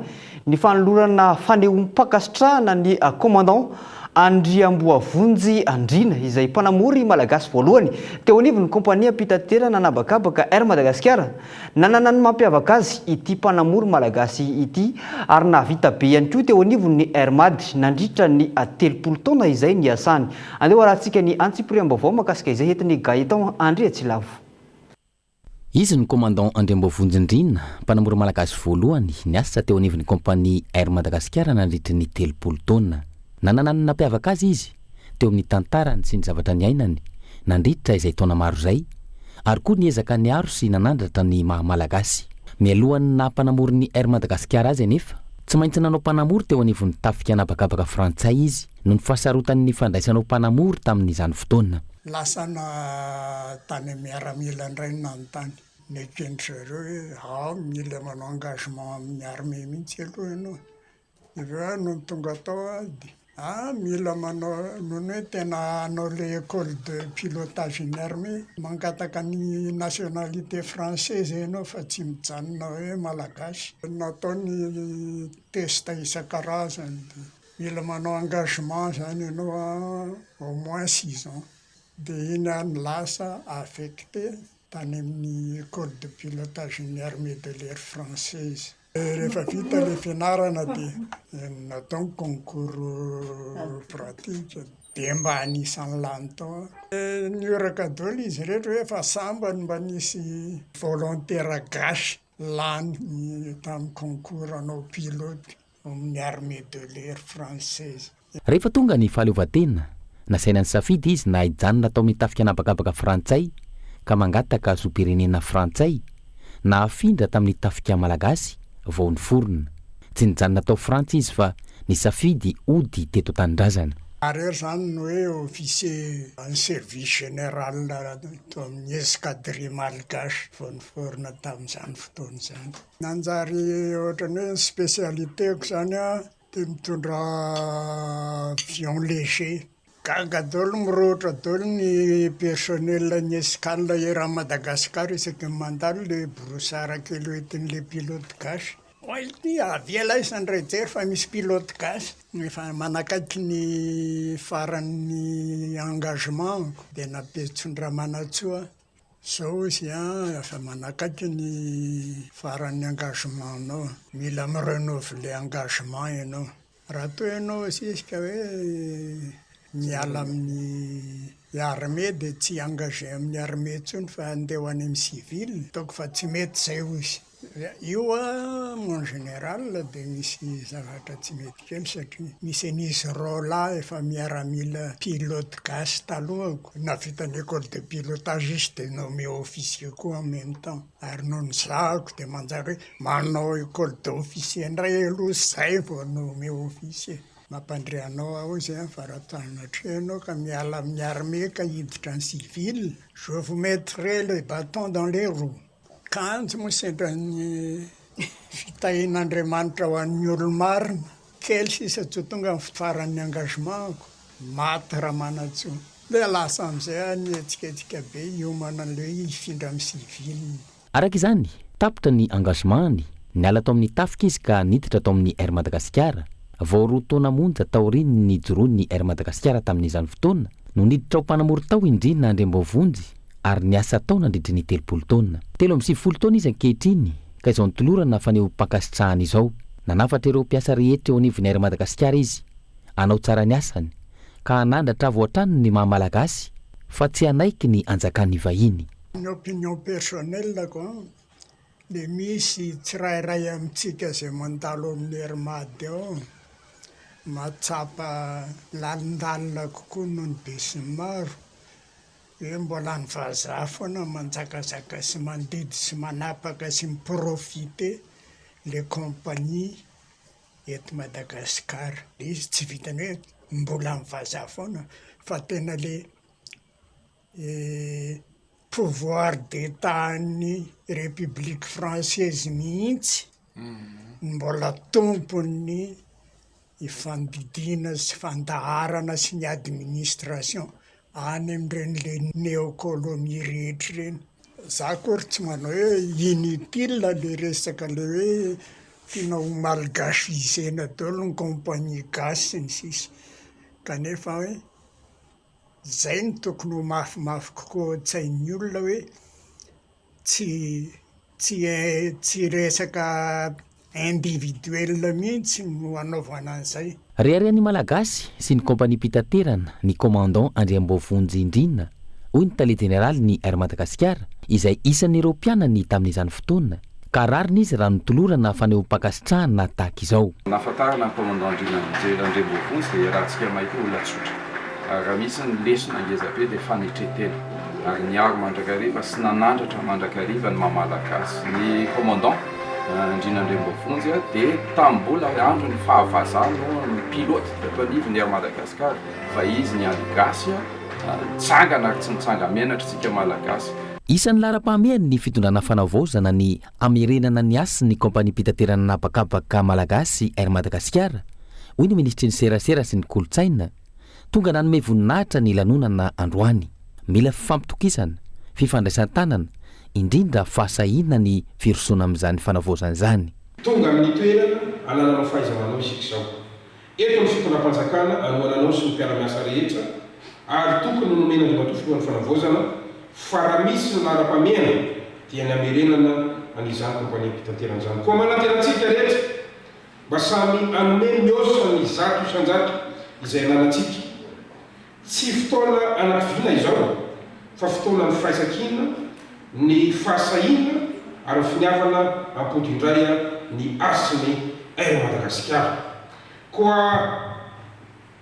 ny fanolorana fanehoam-pankasitrahana ny Commandant Andriamboavonjy Andriana, izay mpanamory malagasy voalohany teo anivon'ny kaompaniam-pitaterana an'habakabaka Air Madagasikara. Nanana ny mampiavaka azy ity mpanamory malagasy ity ary nahavita be ihany koa teo anivon'ny Air Mad nandritra ny 30 taona izay niasany. Andeha ho arahantsika ny antsipiriam-baovao mahakasika izay entin'i Gaëtan Andriatsilavo. Izy no Commandant Andriamboavonjy Ndrina, mpanamory malagasy voalohany niasa teo anivon'ny kaompania Air Madagasikara nandritry ny 30 taona. Nanana ny nampiavaka azy izy teo amin'ny tantarany sy ny zavatra niainany nandritra izay taona maro izay ary koa niezaka niaro sy nanandratra ny maha Malagasy. Mialohan'ny naha mpanamory ny Air Madagasikara azy anefa, tsy maintsy nanao mpanamory teo anivon'ny tafika an'habakabaka frantsay izy noho ny fahasarotan'ny fandraisana ho mpanamory tamin'izany fotoana. Lasa na tany amin'ny miaramila indray no nanontany. Neken-dry zareo hoe ao mila manao engagement amin'ny armée mihitsy aloha ianao. Avy eo aho nony tonga tao aho dia ah mila manao nony hoe tena hanao le école de pilotage ny armée, mangataka ny nationalité française ianao fa tsy mijanona hoe malagasy. Natao ny test isan-karazany dia mila manao engagement zany ianao an au moins six ans. Dia iny aho no lasa affecté tany amin'ny école de pilotage ny armée de l'air française. Rehefa vita ilay fianarana dia natao ny concours pratique dia mba anisan'ny lany tao aho. Nihoraka daholo izy rehetra hoe efa sambany mba nisy volontaire gasy lany tamin'ny concours hanao pilote ao amin'ny armée de l'air française. Rehefa tonga ny fahaleovantena, nasaina nisafidy izy na hijanona tao amin'ny tafika an'habakabaka frantsay ka mangataka zom-pirenena frantsay, na hafindra tamin'ny tafika malagasy vao niforona. Tsy nijanona tao Frantsa izy fa nisafidy hody teto an-tanindrazana. Ary izany ny hoe officier en service général tao amin'ny escadrille malgache vao niforona tamin'izany fotoana izany. Nanjary ohatran'ny hoe ny spécialité-ko izany an, dia mitondra avion léger. Gaga daholo, mirohotra daholo ny personnel ny escale eran'i Madagascar isaky ny mandalo le broussard kely hoentin'le pilote gasy. Oay ity avela aiza ndray jery fa misy pilote gasy. Efa manakaiky ny faran'ny engagement-ko dia nampetson-dRamanantsoa Zao izy an, efa manakaiky ny faran'ny engagement-nao, mila mi-renouveler engagement ianao. Raha toa ianao sisa ka hoe miala amin'ny armée dia tsy hi-engager amin'ny armée intsony fa handeha ho any amin'ny civil, ataoko fa tsy mety izay hoy izy. Io an, mon général dia misy zavatra tsy mety kely satria misy an'izy roalahy efa miaramila pilote gasy talohako, nahavita ny école de pilotage izy dia nommé officier koa en même temps, ary nony zahako dia manjary hoe manao école d'officier indray aloha zay vao nommé officier. Mampandre anao aho hozy an, fa raha sanatria ianao ka miala amin'ny armée ka hiditra en civil, je vous mettrai le bâton dans les roues. Kanjo moa sendra ny fitahian'Andriamanitra ho an'ny olo-marina, kely sisa tsy ho tonga ny faran'ny engagement-ko, maty Ramanantsoa. Dia lasa amin'izay aho nihetsiketsika be hiomana an'ilay hoe hifindra amin'ny civil. Araka izany, tapitra ny engagement-ny, niala tao amin'ny tafika izy ka niditra tao amin'ny Air Madagasikara. Vao roa taona monja taorian'ny nijoroan'ny Air Madagasikara tamin'izany fotoana no niditra ho mpanamory tao i Ndrina Andriambaovonjy, ary niasa tao nandritry ny 30 taona. 93 taona izy ankehitriny ka izao notolorana fanehoam-pankasitrahana izao. Nanafatra ireo mpiasa rehetra eo anivon'ny Air Madagasikara izy hanao tsara ny asany ka hanandratra avo hatrany ny maha Malagasy fa tsy hanaiky ny hanjakan'ny vahiny. Ny opinion personnelle-ko an, dia misy tsirairay amintsika izay mandalo amin'ny Air Mad ao mahatsapa lalindalina kokoa noho ny besinimaro. Hoe mbola ny vazaha foana manjakazaka sy mandidy sy manapaka sy mi-profiter le compagnie eto Madagascar. Le izy tsy vitan'ny hoe mbola ny vazaha foana fa tena le pouvoir d'etat an'ny république française mihitsy no mbola tompon'ny fandidiana sy fandaharana sy ny administration any amin'ireny le néocolonie rehetra ireny. Za akory tsy manao hoe inutile le resaka le hoe tiana ho malgachiser-na daholo ny compagnie gasy sy ny sisa kanefa hoe zay no tokony ho mafimafy kokoa ao an-tsain'ny olona hoe tsy tsy tsy resaka individuel mihitsy no anaovana an'izay. Reharehan'ny Malagasy sy ny kaompaniam-pitaterana ny Commandant Andriamboavonjy Ndrina, hoy ny tale jeneralin'ny Air Madagasikara, izay isan'ireo mpianany tamin'izany fotoana, ka rariny izy raha notolorana fanehoam-pankasitrahana tahaka izao. Nahafantarana ny Commandant Ndrina Andriamboavonjy dia iarahantsika mahita olona tsotra. Ary raha misy ny lesona ngeza be dia fanetren-tena. Ary niaro mandrakariva sy nanandratra mandrakariva ny maha Malagasy. Ny Commandant Ndrina Andriamboavonjy dia tamin'ny mbola andron'ny faha vazaha no ni-pilote teto anivon'ny Air Madagascar fa izy niandry gasy nitsangana ary tsy nitsanga-menatra isika Malagasy. Isan'ny laharam-pahamehany ny fitondrana fanavaozana ny hamerenana ny hasin'ny kaompaniam-pitaterana an'habakabaka malagasy Air Madagasikara, hoy ny minisitry ny Serasera sy ny kolontsaina, tonga nanome voninahitra ny lanonana androany. Mila fifampitokisana, fifandraisan-tanana, indrindra fahasahiana ny firosoana amin'izany fanavaozana izany. Tonga amin'ny toerana anananao fahaiza-manao isika izao. Eto ny fitondram-panjakana anohana anao sy ny mpiara-miasa rehetra ary tokony ho nomen'Andriamatoa Filohan'ny Fanavaozana fa raha misy ny laharam-pahamehana dia ny hamerenana an'izany kompaniam-pitaterana izany. Koa manantena antsika rehetra mba samy hanome mihoatra ny 100% izay ananantsika. Tsy fotoana anakiviana izao fa fotoanan'ny firaisankina, ny fahasahiana ary ny finiavana hampody indray ny hasin'ny Air Madagasikara. Koa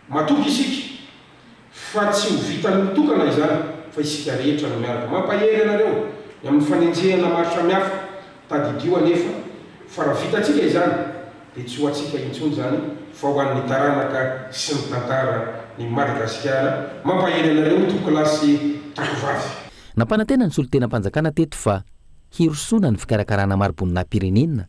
matoky isika fa tsy ho vitan'ny mitokana izany fa isika rehetra no miaraka. Mampahery anareo ny amin'ny fanenjehana maro samihafa Tadidio anefa fa raha vitantsika izany dia tsy ho antsika intsony izany fa ho an'ny taranaka sy ny tantara ny Madagasikara. Mampahery anareo tompokolahy sy tompokovavy. Nampanantena ny solontenam-panjakana teto fa hirosoana ny fikarakarana mari-boninahim-pirenena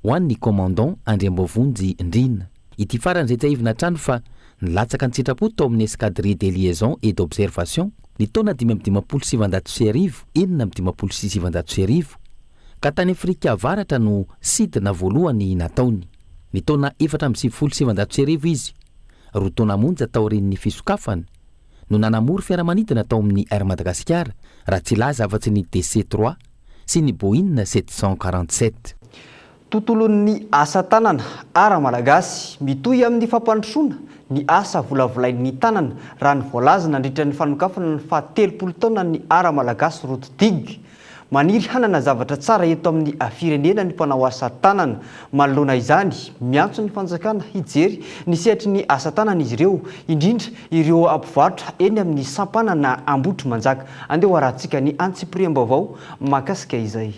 ho an'ny Commandant Andriamboavonjy Ndrina. Ity farany izay tsiahivina hatrany fa nilatsaka an-tsitrapo tao amin'ny Escadrille de liaison et d'observation ny taona 1955 1956. Ka tany Afrika Avaratra no sidina voalohany nataony. Ny taona 1994 izy, roa taona monja taorian'ny fisokafany, no nanamory fiaramanidina tao amin'ny Air Madagasikara, raha tsy hilaza afa-tsy ny DC trois sy ny Boeing 747. Tontolon'ny asa tanana ara malagasy, mitohy amin'ny fampandrosoana ny asa volavolain'ny tanana, raha ny voalaza nandritra ny fanokafana ny faha 30 taonan'ny ara malagasy Route Dig. Maniry hanana zavatra tsara eto amin'ny firenena ny mpanao asa tanana. Manoloana izany, miantso ny fanjakana hijery ny sehatry ny asa tanana izy ireo, indrindra ireo mpivarotra eny amin'ny sampanana Ambohitrimanjaka. Andeha ho arahantsika ny antsipiriam-baovao mahakasika izay.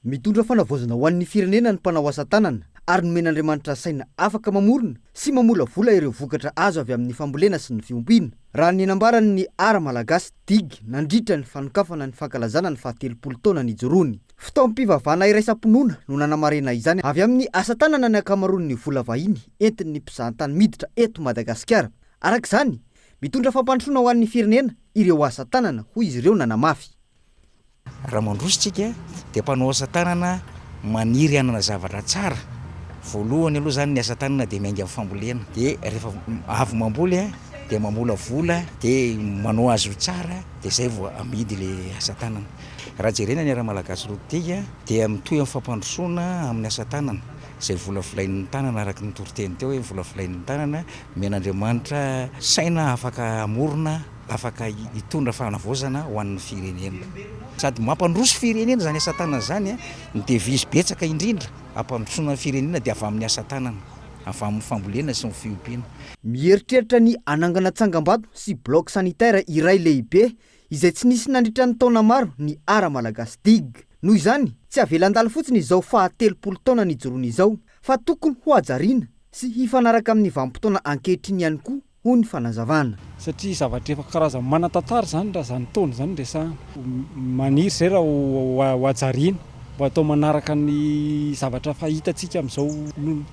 Mitondra fanavaozana ho an'ny firenena ny mpanao asa tanana ary nomen'Andriamanitra saina afaka mamorona sy mamolavola ireo vokatra azo avy amin'ny fambolena sy ny fiompiana, raha ny nambaran'ny Art Malagasy Dig nandritra ny fanokafana ny fankalazana ny fahatelopolo taona nijoroany. Fitaom-pivavahana iraisam-pinoana no nanamarihana izany avy amin'ny asa tanana ny ankamaroan'ny vola vahiny entin'ny mpizahantany miditra eto Madagasikara. Araka izany, mitondra fampandrosoana ho an'ny firenena ireo asa tanana, hoy izy ireo nanamafy. Raha mandroso tsika dia mpanao asa tanana maniry hanana zavatra tsara, voalohany aloha zany ny asa tanana dia miainga amin'ny fambolena, dia rehefa avy mamboly dia mamolavola dia manao azy ho tsara dia zay vao amidy le asa tanana. Raha jerena ny ara-malagasy rotika dia mitohy amin'ny fampandrosoana amin'ny asa tanana izay volavolain'ny tanana araka ny toriteny teo hoe volavolain'ny tanana, omen'Andriamanitra saina afaka hamorona. afaka hitondra fanavaozana ho an'ny firenena. Sady mampandroso firenena izany asa tanana izany, ny devise betsaka indrindra hampandrosoana ny firenena dia avy amin'ny asa tanana, avy amin'ny fambolena sy ny fiompiana. Mieritreritra ny hanangana tsangambato sy bloc sanitaire iray lehibe izay tsy nisy nandritra ny taona maro ny Art Malagasy Dig. Noho izany, tsy avela handalo fotsiny izao faha 30 taona nijoroany izao fa tokony hohajariana sy hifanaraka amin'ny vanim-potoana ankehitriny ihany koa hoy ny fanazavana. Satria zavatra efa karazany manan-tantara izany raha izany taona izany no resahana. Maniry izay raha ho hajariana mba hatao manaraka ny zavatra fahitantsika amin'izao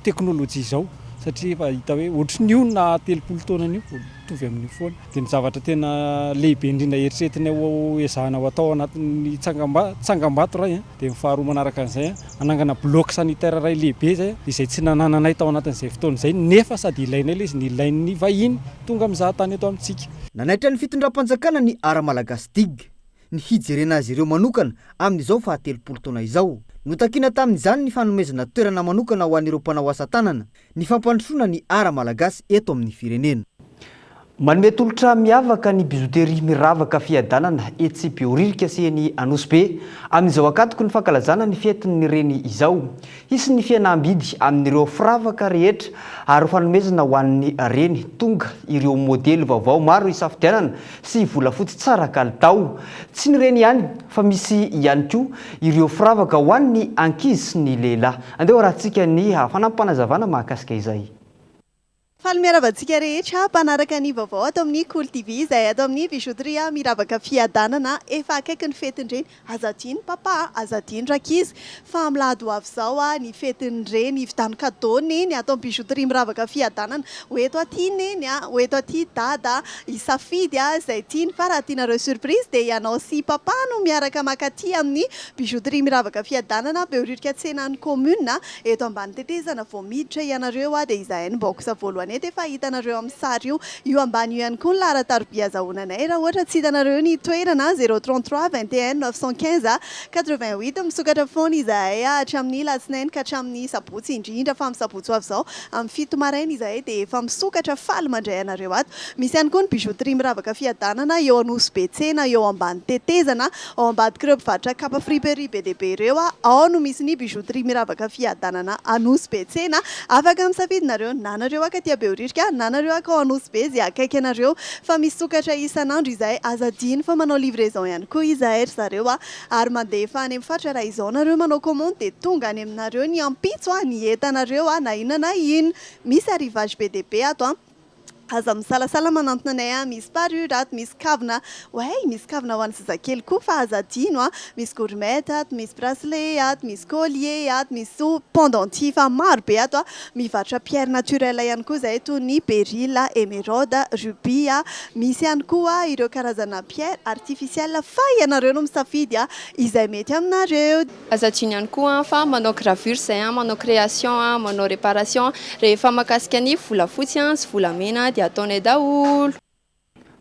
teknolojia izao satria efa hita hoe ohatran'io ny naha 30 taona an'io, mitovy amin'io foana. Dia ny zavatra tena lehibe indrindra eritreretinay ho ezahana ho atao anatin'ny tsangambato iray Dia ny faharoa manaraka an'izay, hanangana bloc sanitaire iray lehibe izay, izay tsy nanananay tao anatin'izay fotoana izay, nefa sady ilainay ilay izy no ilain'ny vahiny tonga mizaha tany eto amintsika. Nanaitra ny fitondram-panjakana ny Art Malagasy Dig, ny hijerena azy ireo manokana amin'izao fahatelopolo taona izao. Notakina tamin'izany ny fanomezana toerana manokana ho an'ireo mpanao asa tanana, ny fampandrosoana ny art malagasy eto amin'ny firenena. Manome tolotra miavaka ny bijouterie Miravaka Fiadanana etsy Behoririka sy eny Anosibe amin'izao ankatoky ny fankalazana ny fetin'ny reny izao. Hisy ny fihenam-bidy amin'ireo firavaka rehetra ary ho fanomezana ho an'ny reny tonga ireo modely vaovao maro hisafidianana sy volafotsy tsara kalitao. Tsy ny reny ihany fa misy ihany koa ireo firavaka ho an'ny ankizy sy ny lehilahy. Andeha ho arahantsika ny fanampim-panazavana mahakasika izay. Faly miarahaba antsika rehetra mpanaraka ny vaovao ato amin'ny Kolo TV izay ato amin'ny Bijouterie Miravaka Fiadanana. Efa akaiky ny fetin-dreny, aza adino papa a, aza adino rankizy fa amin'ny lahady ho avy izao ny fetin-dreny. Hividano cadeau neny ato amin'ny Bijouterie Miravaka Fiadanana. Ho eto aty neny a, ho eto aty dada hisafidy izay tiany fa raha tianareo surprise dia ianao sy papa no miaraka makaty amin'ny Bijouterie Miravaka Fiadanana, Behoririka tsenan'ny commune, eto ambany tetezana vao miditra ianareo dia izahay no box voalohany eto efa hitanareo amin'ny sary io. Io ambany io ihany koa ny laharan-tarobia azahoana anay raha ohatra tsy hitanareo ny toerana, 0 33 21 915 88, misokatra foana izahay hatramin'ny latsinainy ka hatramin'ny sabotsy indrindra fa amin'ny sabotsy ho avy izao amin'ny fito maraina izahay dia efa misokatra faly mandray anareo ato. Misy ihany koa ny bijouterie Miravaka Fiadanana eo Anosibe tsena eo ambany tetezana Ao ambadik'ireo mpivarotra kapa friperie be dia be ireo, ao no misy ny bijouterie miravaka Fiadanana Anosy be tsena. Afaka misafidy nareo na nareo akaty Behoririka na nareo akao Anosy be izay akaiky anareo fa misokatra isan'andro izahay. Aza adino fa manao livraison ihany koa izahay ry zareo a! Ary mandefa any amin'ny faritra raha izao nareo manao commande dia tonga any aminareo ny ampitso ny entanareo na inona na inona. Misy arrivage be dia be ato a! Aza misalasala manantona anay a, misy parure ato, misy kavina, oay misy kavina ho an'ny zazakely koa fa aza adino a, misy gourmette ato, misy bracelet ato, misy collier ato, misy pendentif maro be ato a, mivarotra pierre naturelle ihany koa izahay toy ny beryl, emeraude, rubis a, misy ihany koa ireo karazana pierre artificielle fa ianareo no misafidy a izay mety aminareo. Aza adino ihany koa fa manao gravure izay, manao création, manao réparation, rehefa mahakasika ny volafotsy sy volamena dia ataonay daholo.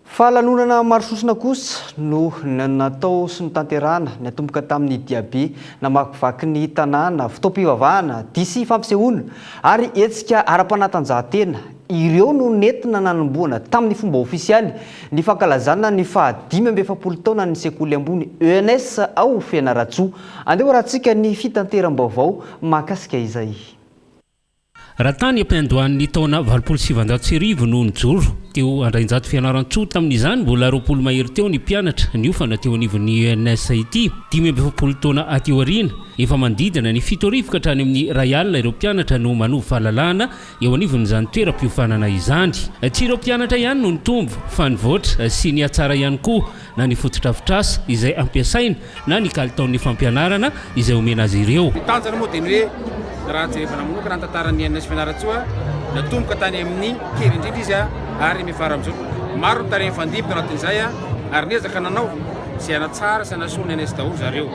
Fa lanonana maro sosona kosa no natao sy notanterahana niatomboka tamin'ny diabe namakivaky ny tanàna, fotoam-pivavahana, dihy sy fampisehoana ary hetsika ara-panatanjahantena. Ireo no nentina nanombohana tamin'ny fomba ofisialy ny fankalazana ny faha 45 taonan'ny sekoly ambony ENS ao Fianarantsoa. Andeha hoarahantsika ny fitanteram-baovao mahakasika izay. Raha tany am-piandohan'ny taona 1980 no nijoro teo Andrainjato Fianarantsoa tamin'izany, mbola 20 mahery teo ny mpianatra niofana teo anivon'ny ENS ity. 45 taona aty aoriana, efa manodidina ny 7000 ka hatrany amin'ny 1000 ireo mpianatra no manovo fahalalahana eo anivon'izany toeram-piofanana izany. Tsy ireo mpianatra ihany no nitombo fa nivoatra sy nihatsara ihany koa na ny fotodrafitrasa izay ampiasaina na ny kalitaon'ny fampianarana izay omena azy ireo. Ny tanjona moa dia ny hoe raha jerevana manokana ny tantaran'ny ENS Fianarantsoa, natomboka tany amin'ny kely indrindra izy ary miafara amin'izao. Maro ny tarehy nifandimby tao anatin'izay ary niezaka nanao izay hanatsara sy hanasoa ny ENS daholo zareo.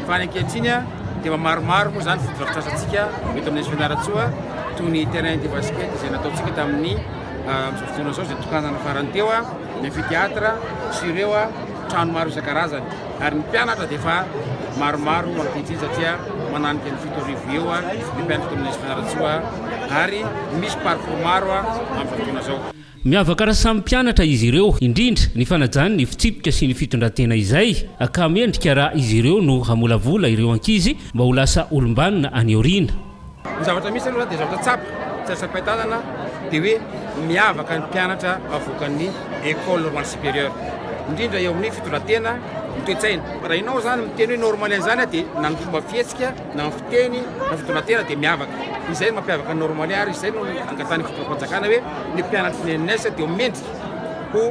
Fa ny ankehitriny dia efa maromaro moa izany fotodrafitrasantsika eto amin'ny ENS Fianarantsoa toy ny terrain de basket izay nataontsika tamin'ny amin'izao fotoana izao izay tokanana farany teo, ny amphithéâtre sy ireo trano maro isan-karazany ary ny mpianatra dia efa maromaro ankehitriny satria mananika ny 7000 eo ny mpianatra eto amin'ny ENS Fianarantsoa ary misy parcours maro amin'izao fotoana izao. Miavaka raha samy mpianatra izy ireo, indrindra ny fanajany ny fitsipika sy ny fitondran-tena izay, ka mendrika raha izy ireo no hamolavola ireo ankizy mba ho lasa olom-banona any aoriana. Ny zavatra misy aloha dia zavatra tsapa, tsy azo tsapain-tanana dia hoe miavaka ny mpianatra avoakan'ny Ecole Normale Supérieure, indrindra eo amin'ny fitondran-tena, ny toe-tsaina. Raha ianao izany miteny hoe normalien izany dia na ny fomba fihetsika na ny fiteny na ny fitondran-tena dia miavaka. Izay no mampiavaka ny normalien ary izay no angatahan'ny fitondram-panjakana hoe ny mpianatry ny ENS dia ho mendrika ho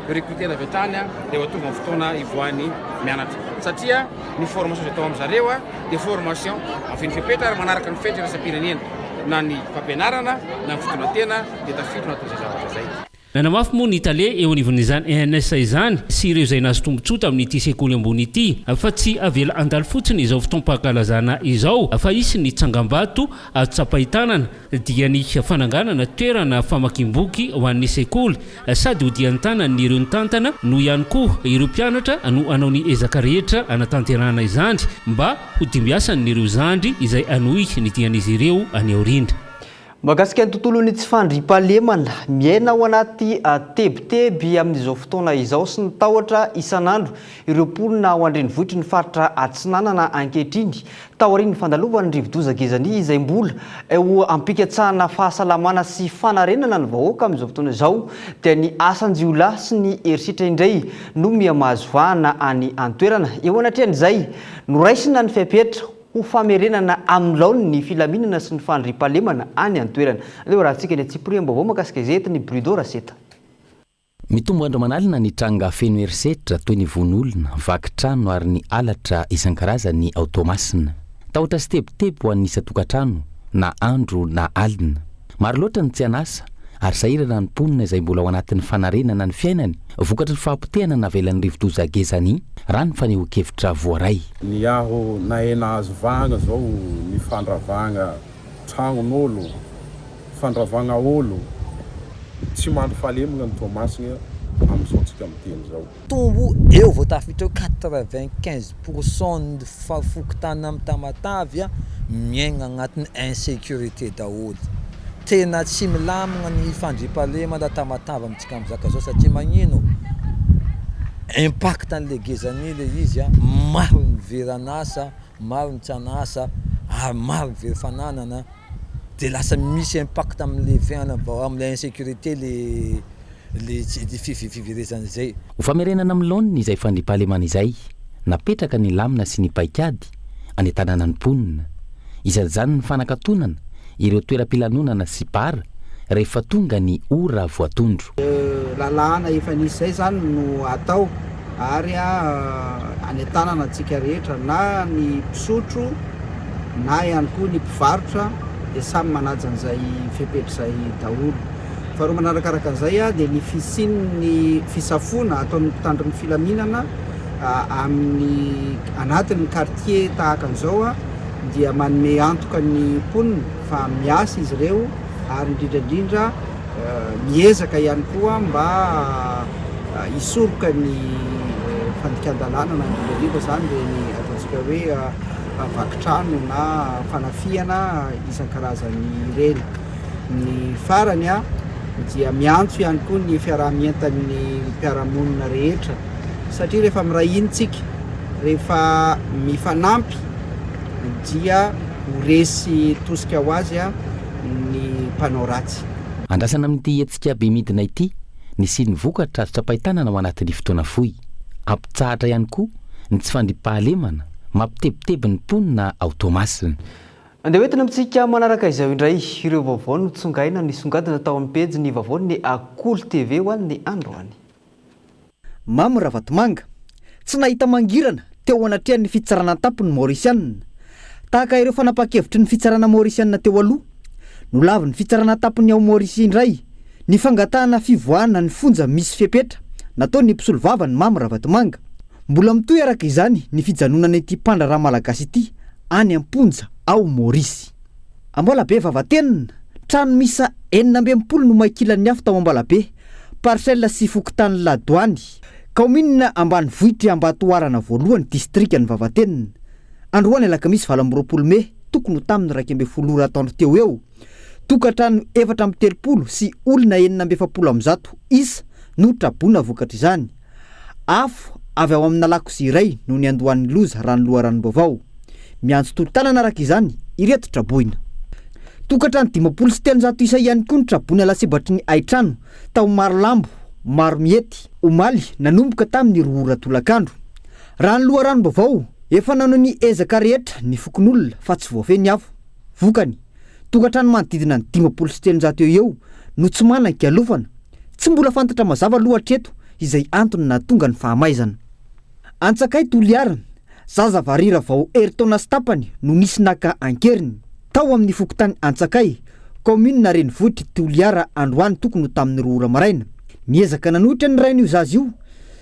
recruter-na avy hatrany rehefa tonga ny fotoana hivoahany mianatra satria ny formation izay atao amin-dry zareo dia formation feno fepetra ary manaraka ny fenitra iraisam-pirenena na ny fampianarana na ny fitondran-tena dia tafiditra anatin'izay zavatra izay. Nanamafy moa ny tale eo anivon'izany ENS izany sy ireo izay nahazo tombontsoa tamin'ity sekoly ambony ity fa tsy avela handalo fotsiny izao fotoam-pankalazana izao fa hisy ny tsangambato azo tsapain-tanana dia ny fananganana toerana famakiam-boky ho an'ny sekoly sady hodian-tanan'ireo nitantana no ihany koa ireo mpianatra no hanao ny ezaka rehetra hanatanterahana izany mba ho dimbiasan'ireo zandry izay hanohy ny dian'izy ireo any aoriana. Mahakasika ny tontolon'ny tsy fandriampahalemana, miaina ao anaty tebiteby amin'izao fotoana izao sy ny tahotra isan'andro ireo mponina ao an-drenivohitry ny faritra Atsinanana ankehitriny, taorian'ny fandalovan'ny rivodoza Gezani izay mbola eo am-pikatsahana fahasalamana sy fanarenana ny vahoaka amin'izao fotoana izao dia ny asan-jiolahy sy ny herisetra indray no miha-mahazo vahana any an-toerana. Eo anatrehan'izay, noraisina ny fepetra ho famerenana amin'ny laoniny ny filaminana sy ny fandriampahalemana any an-toerana. Aleo arahantsika ny antsipiriam-baovao mahakasika izay entin'i Brudo Raseta. Mitombo andro aman'alina ny tranga feno herisetra toy ny vono olona, vaky trano ary ny halatra isan-karazany ao Toamasina. Tahotra sy tebiteby ho an'ny isan-tokantrano na andro na alina. Maro loatra ny tsy an'asa ary sahirana ny mponina izay mbola ao anatin'ny fanarenana ny fiainany vokatry ny fahapotehana navelan'ny rivodoza Gezani, raha ny fanehoan-kevitra voaray. Ny aho nahay nahazo vahagna zao ny fandravagna tragnon'olo, fandravagna olo, tsy mandry fahalemagna ny Toamasigna amizao tsika miteny zao. Tombo eo vao tafiditra eo 95 pour cent ny fokontany am Tamatave miaigna agnatin'ny insécurité daholo. Tena tsy milamigna ny fandriampahalemana Tamatave amintsika mizaka zao satria magnino? Impact an'le gezani le izy a, maro ny very an'asa, maro ny tsy an'asa ary maro ny very fananana de lasa misy impact am'le fiainana am'le insécurité le le fiverezana izay. Ho famerenana amin'ny laoniny izay fandriampahalemana izay, napetraka ny lamina sy ny paikady anentanana ny mponina. Isan'izany ny fanakatonana ireo toeram-pilanonana sy bar rehefa tonga ny ora voatondro. Lalàna efa nisy izay izany no atao ary anentanana antsika rehetra na ny mpisotro na ihany koa ny mpivarotra dia samy manaja an'izay fepetra izay daholo. Faharoa manarakaraka an'izay dia ny fisian'ny fisafoana ataon'ny mpitandro ny filaminana amin'ny anatin'ny quartier tahaka an'izao dia manome antoka ny mponina fa miasa izy ireo ary indrindra indrindra miezaka ihany koa mba hisoroka ny fandikan-dalàna na indrindra indrindra izany ireny ataontsika hoe vaky trano na fanafihana isan-karazany ireny. Ny farany dia miantso ihany koa ny fiaraha-mientan'ny mpiara-monina rehetra satria rehefa miray hina isika, rehefa mifanampy dia ho resy tosika ho azy ny mpanao ratsy. Andrasana amin'ity hetsika bemidina ity ny hisian'ny vokatra azo tsapain-tanana ao anatin'ny fotoana fohy. Hampitsahatra ihany koa ny tsy fandriampahalemana mampitebiteby ny mponina ao Toamasina. Andeha hoentina amintsika manaraka izao indray ireo vaovao notsongaina nisongadina tao amin'ny pejin'ny vaovaon'ny Kolo TV ho an'ny androany. Mamy Ravatomanga, tsy nahita mangirana teo anatrehan'ny fitsarana an-tampony Maorisianina. Tahaka ireo fanapahan-kevitry ny fitsarana Maorisianina teo aloha, nolavin'ny fitsarana an-tampony ao Maorisy indray ny fangatahana fivoahana ny fonja misy fepetra nataon'ny mpisolovava an'i Mamy Ravatomanga. Mbola mitohy araka izany ny fijanonan'ity mpandraharaha malagasy ity any am-ponja ao Maorisy. Ambalabe Vavatenina, trano miisa 66 no may kilan'ny afo tao Ambalabe, parcelle sy fokontany Ladoany, kaominina ambanivohitr'i Ambatoharana voalohany, distrikan'i Vavatenina. Androany alakamisy 28 mey, tokony ho tamin'ny 11 ora atoandro teo ho eo, tokantrano 34 sy olona 146 isa no traboina vokatr'izany. Afo avy ao amina lakozia iray no niandohan'ny loza raha ny loharanom-baovao. Miantso tolo-tanana araka izany ireto traboina. Tokantrano 350 isa ihany koa no traboina lasibatry ny haintrano tao Marolambo, Maromiety, omaly nanomboka tamin'ny 2 ora tolakandro. Raha ny loharanom-baovao, efa nanao ny ezaka rehetra ny fokonolona fa tsy voafehy ny afo. Vokany, tokantrano manodidina ny 350 eo ho eo no tsy manan-kialofana. Tsy mbola fantatra mazava aloha hatreto izay antony nahatonga ny fahamaizana. Antsakay Toliara, zaza varira vao herintaona sy tapany no nisy naka an-keriny. Tao amin'ny fokontany Antsakay, kaominina renivohitr'i Toliara androany tokony ho tamin'ny 2 ora maraina. Niezaka nanohitra ny rain'io zaza io,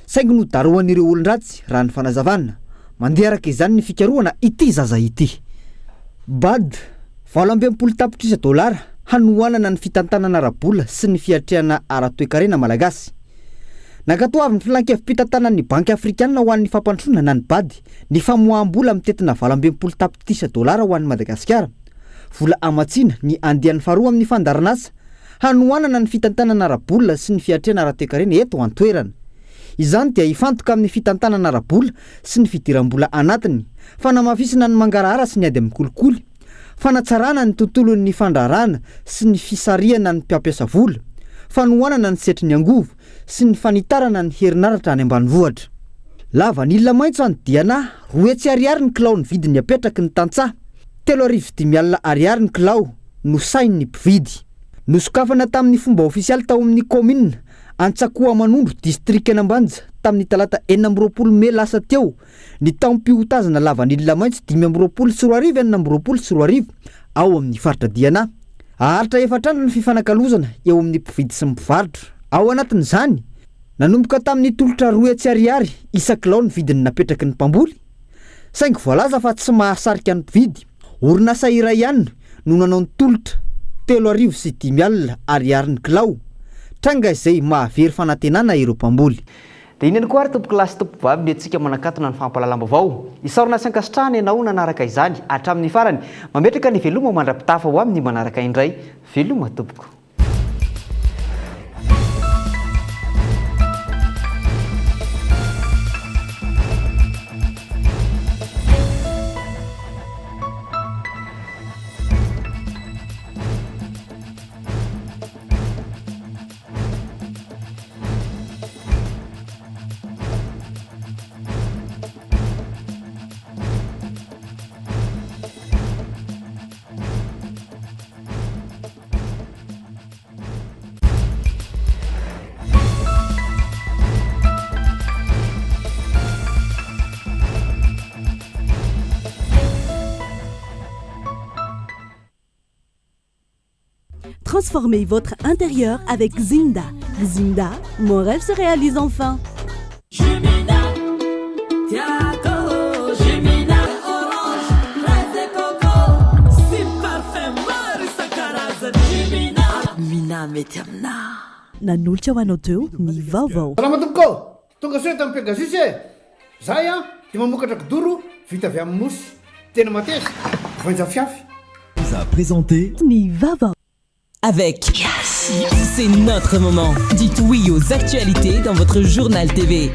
saingy nodarohan'ireo olon-dratsy, raha ny fanazavana. Mandeha araka izany ny fikarohana ity zaza ity. Bad, 68 tapitrisa dolara hanohanana ny fitantanana ara-bola sy ny fiatrehana ara-toekarena malagasy. Nankatoavin'ny Filankevi-pitantanan'ny Banky Afrikanina ho an'ny Fampandrosoana na ny Bad ny famoaham-bola mitentina 68 tapitrisa dolara ho an'i Madagasikara. Vola hamatsiana ny andiany faharoa amin'ny fandaharanasa hanohanana ny fitantanana ara-bola sy ny fiatrehana ara-toekarena eto an-toerana. Izany dia hifantoka amin'ny fitantanana ara-bola sy ny fidiram-bola anatiny, fanamafisana ny mangarahara sy ny ady amin'ny kolikoly, fanatsarana ny tontolon'ny fandraharahana sy ny fisarihana ny mpampiasa vola, fanohanana ny sehatry ny angovo sy ny fanitarana ny herinaratra any ambanivohitra. Lavanila maitso any Diana, 200 ariary ny kilao ny vidiny apetraky ny tantsaha, 3500 ariary ny kilao no sahin'ny mpividy. Nosokafana tamin'ny fomba ofisialy tao amin'ny kaominina Antsakoamanondro, distrikan'Ambanja, tamin'ny talata 26 mey lasa teo, ny taom-piotazana lavanila maitso 2025 2026 ao amin'ny faritra Diana. Haharitra efatra andro ny fifanakalozana eo amin'ny mpividy sy ny mpivarotra. Ao anatin'izany, nanomboka tamin'ny tolotra 200 ariary isan-kilao ny vidiny napetraky ny mpamboly, saingy voalaza fa tsy mahasarika ny mpividy. Orinasa iray ihany no nanao ny tolotra, 5300 ariary ny kilao, tranga izay mahavery fanantenana ireo mpamboly. Dia iny ihany koa ary tompokolahy sy tompokovavy ny antsika manakatona ny fampahalalam-baovao. Isaorana sy ankasitrahana ianao nanaraka izany hatramin'ny farany. Mametraka ny veloma mandra-pitafa ho amin'ny manaraka indray. Veloma tompoko. Transformez votre intérieur avec Zinda. Zinda, mon rêve se réalise enfin. Nanolotra ho anao teo ny vaovao. Salama tompoko ô! Tonga soa eto amin'ny Pegasus e! Zahay an dia mamokatra kidoro vita avy amin'ny mousse. Tena mateza, voainja fiafy. Vous a présenté. Ny vaovao. Avec C'est notre moment. Dites oui aux actualités dans votre journal TV.